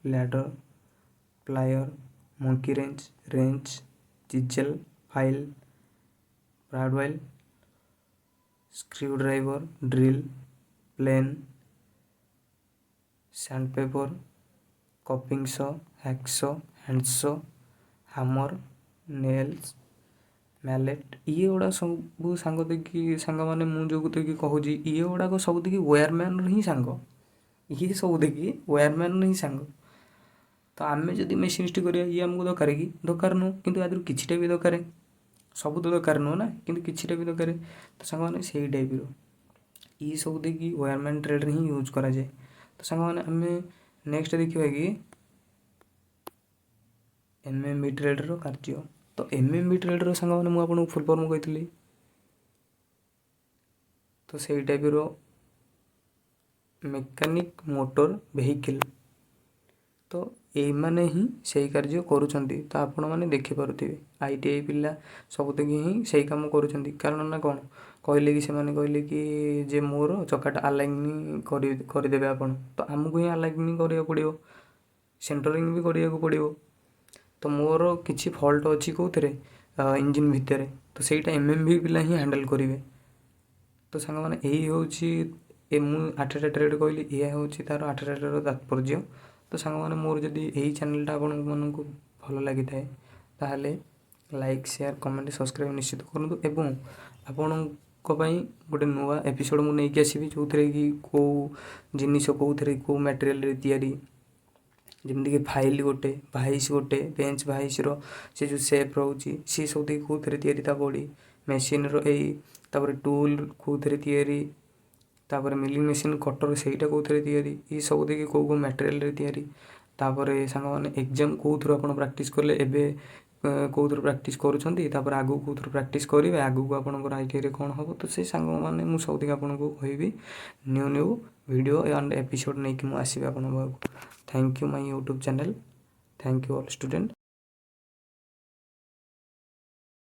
Speaker 1: ladder, plier, monkey wrench, wrench, chisel, file, brad wheel, screw driver, drill, plane, sand paper, coping saw, hacksaw, handsaw, hammer, nails, mallet, ଇଏ ଗୁଡ଼ା ସବୁ ସାଙ୍ଗ ଦେଖି ସାଙ୍ଗମାନେ, ମୁଁ ଯେଉଁଥିକି କହୁଛି, ଇଏ ଗୁଡ଼ାକ ସବୁ ଦେଖି ୱେୟାରମ୍ୟାନ୍ର ହିଁ ସାଙ୍ଗ। ଇଏ ସବୁ ଦେଖି ୱେୟାରମ୍ୟାନ୍ର ହିଁ ସାଙ୍ଗ। ତ ଆମେ ଯଦି ମେସିନିଷ୍ଟ କରିବା, ଇଏ ଆମକୁ ଦରକାର କି? ଦରକାର ନୁହଁ। କିନ୍ତୁ ୟା ଦେହରୁ କିଛିଟା ବି ଦରକାର। ସବୁ ତ ଦରକାର ନୁହଁ ନା, କିନ୍ତୁ କିଛିଟା ବି ଦରକାର। ତ ସାଙ୍ଗମାନେ, ସେଇ ଟାଇପ୍ର ଇଏ ସବୁ ଦେଇକି ୱେୟାରମ୍ୟାନ୍ ଟ୍ରେଡ଼ରେ ହିଁ ୟୁଜ୍ କରାଯାଏ। ତ ସାଙ୍ଗମାନେ, ଆମେ ନେକ୍ସଟ ଦେଖିବା କି ଏମ୍ଏମ୍ଭି ଟ୍ରେଡ଼ର କାର୍ଯ୍ୟ। ତ ଏମ୍ଏମ୍ଭି ଟ୍ରେଡ଼ର ସାଙ୍ଗମାନେ, ମୁଁ ଆପଣଙ୍କୁ ଫୁଲ୍ ଫର୍ମ କହିଥିଲି। ତ ସେଇ ଟାଇପ୍ର ମେକାନିକ୍ ମୋଟର ଭେହିକିଲ୍। ତ ଏଇମାନେ ହିଁ ସେଇ କାର୍ଯ୍ୟ କରୁଛନ୍ତି। ତ ଆପଣମାନେ ଦେଖିପାରୁଥିବେ, ଆଇଟିଆଇ ପିଲା ସବୁତିକି ହିଁ ସେଇ କାମ କରୁଛନ୍ତି। କାରଣ ନା କ'ଣ କହିଲେ କି ସେମାନେ କହିଲେ କି ଯେ ମୋର ଚକାଟା ଆଲାଇନିଂ କରିଦେବେ ଆପଣ। ତ ଆମକୁ ହିଁ ଆଲାଇନିଂ କରିବାକୁ ପଡ଼ିବ, ସେଣ୍ଟରିଂ ବି କରିବାକୁ ପଡ଼ିବ। ତ ମୋର କିଛି ଫଲ୍ଟ ଅଛି କେଉଁଥିରେ, ଇଞ୍ଜିନ୍ ଭିତରେ, ତ ସେଇଟା ଏମ୍ଏମ୍ଭି ପିଲା ହିଁ ହ୍ୟାଣ୍ଡେଲ୍ କରିବେ। ତ ସାଙ୍ଗମାନେ, ଏଇ ହେଉଛି ଏ ମୁଁ ଆଠଟା ଟ୍ରେଡ଼୍ କହିଲି, ଏହା ହେଉଛି ତା'ର ଆଠଟା ଟ୍ରେଡ଼୍ର ତାତ୍ପର୍ଯ୍ୟ। ତ ସାଙ୍ଗମାନେ, ମୋର ଯଦି ଏହି ଚ୍ୟାନେଲ୍ଟା ଆପଣମାନଙ୍କୁ ଭଲ ଲାଗିଥାଏ, ତାହେଲେ ଲାଇକ୍, ସେୟାର, କମେଣ୍ଟ, ସବସ୍କ୍ରାଇବ୍ ନିଶ୍ଚିତ କରନ୍ତୁ ଏବଂ ଆପଣଙ୍କ ପାଇଁ ଗୋଟେ ନୂଆ ଏପିସୋଡ଼ ମୁଁ ନେଇକି ଆସିବି, ଯେଉଁଥିରେ କି କେଉଁ ଜିନିଷ କେଉଁଥିରେ କେଉଁ ମ୍ୟାଟେରିଆଲରେ ତିଆରି, ଯେମିତିକି ଫାଇଲ୍ ଗୋଟେ, ଭାଇସ୍ ଗୋଟେ, ବେଞ୍ଚ ଭାଇସ୍ର ସେ ଯେଉଁ ସେପ୍ ରହୁଛି, ସିଏ ସବୁ ଦେଇକି କେଉଁଥିରେ ତିଆରି, ତା ବଡ଼ି ମେସିନ୍ର ଏଇ, ତାପରେ ଟୁଲ୍ କେଉଁଥିରେ ତିଆରି, ତାପରେ ମିଲିଂ ମେସିନ୍ କଟର ସେଇଟା କେଉଁଥିରେ ତିଆରି, ଏସବୁ ଦେଇକି କେଉଁ କେଉଁ ମ୍ୟାଟେରିଆଲରେ ତିଆରି। ତାପରେ ସାଙ୍ଗମାନେ, ଏକ୍ଜାମ୍ କେଉଁଥିରୁ ଆପଣ ପ୍ରାକ୍ଟିସ୍ କଲେ, ଏବେ କେଉଁଥିରୁ ପ୍ରାକ୍ଟିସ୍ କରୁଛନ୍ତି, ତାପରେ ଆଗକୁ କେଉଁଥିରୁ ପ୍ରାକ୍ଟିସ୍ କରିବେ, ଆଗକୁ ଆପଣଙ୍କର ଆଇଟିଆଇରେ କ'ଣ ହେବ, ତ ସେ ସାଙ୍ଗମାନେ, ମୁଁ ସବୁତିକି ଆପଣଙ୍କୁ କହିବି। New new video and episode ନେଇକି ମୁଁ ଆସିବି ଆପଣଙ୍କ ପାଖକୁ। Thank you, my YouTube channel. Thank you all student.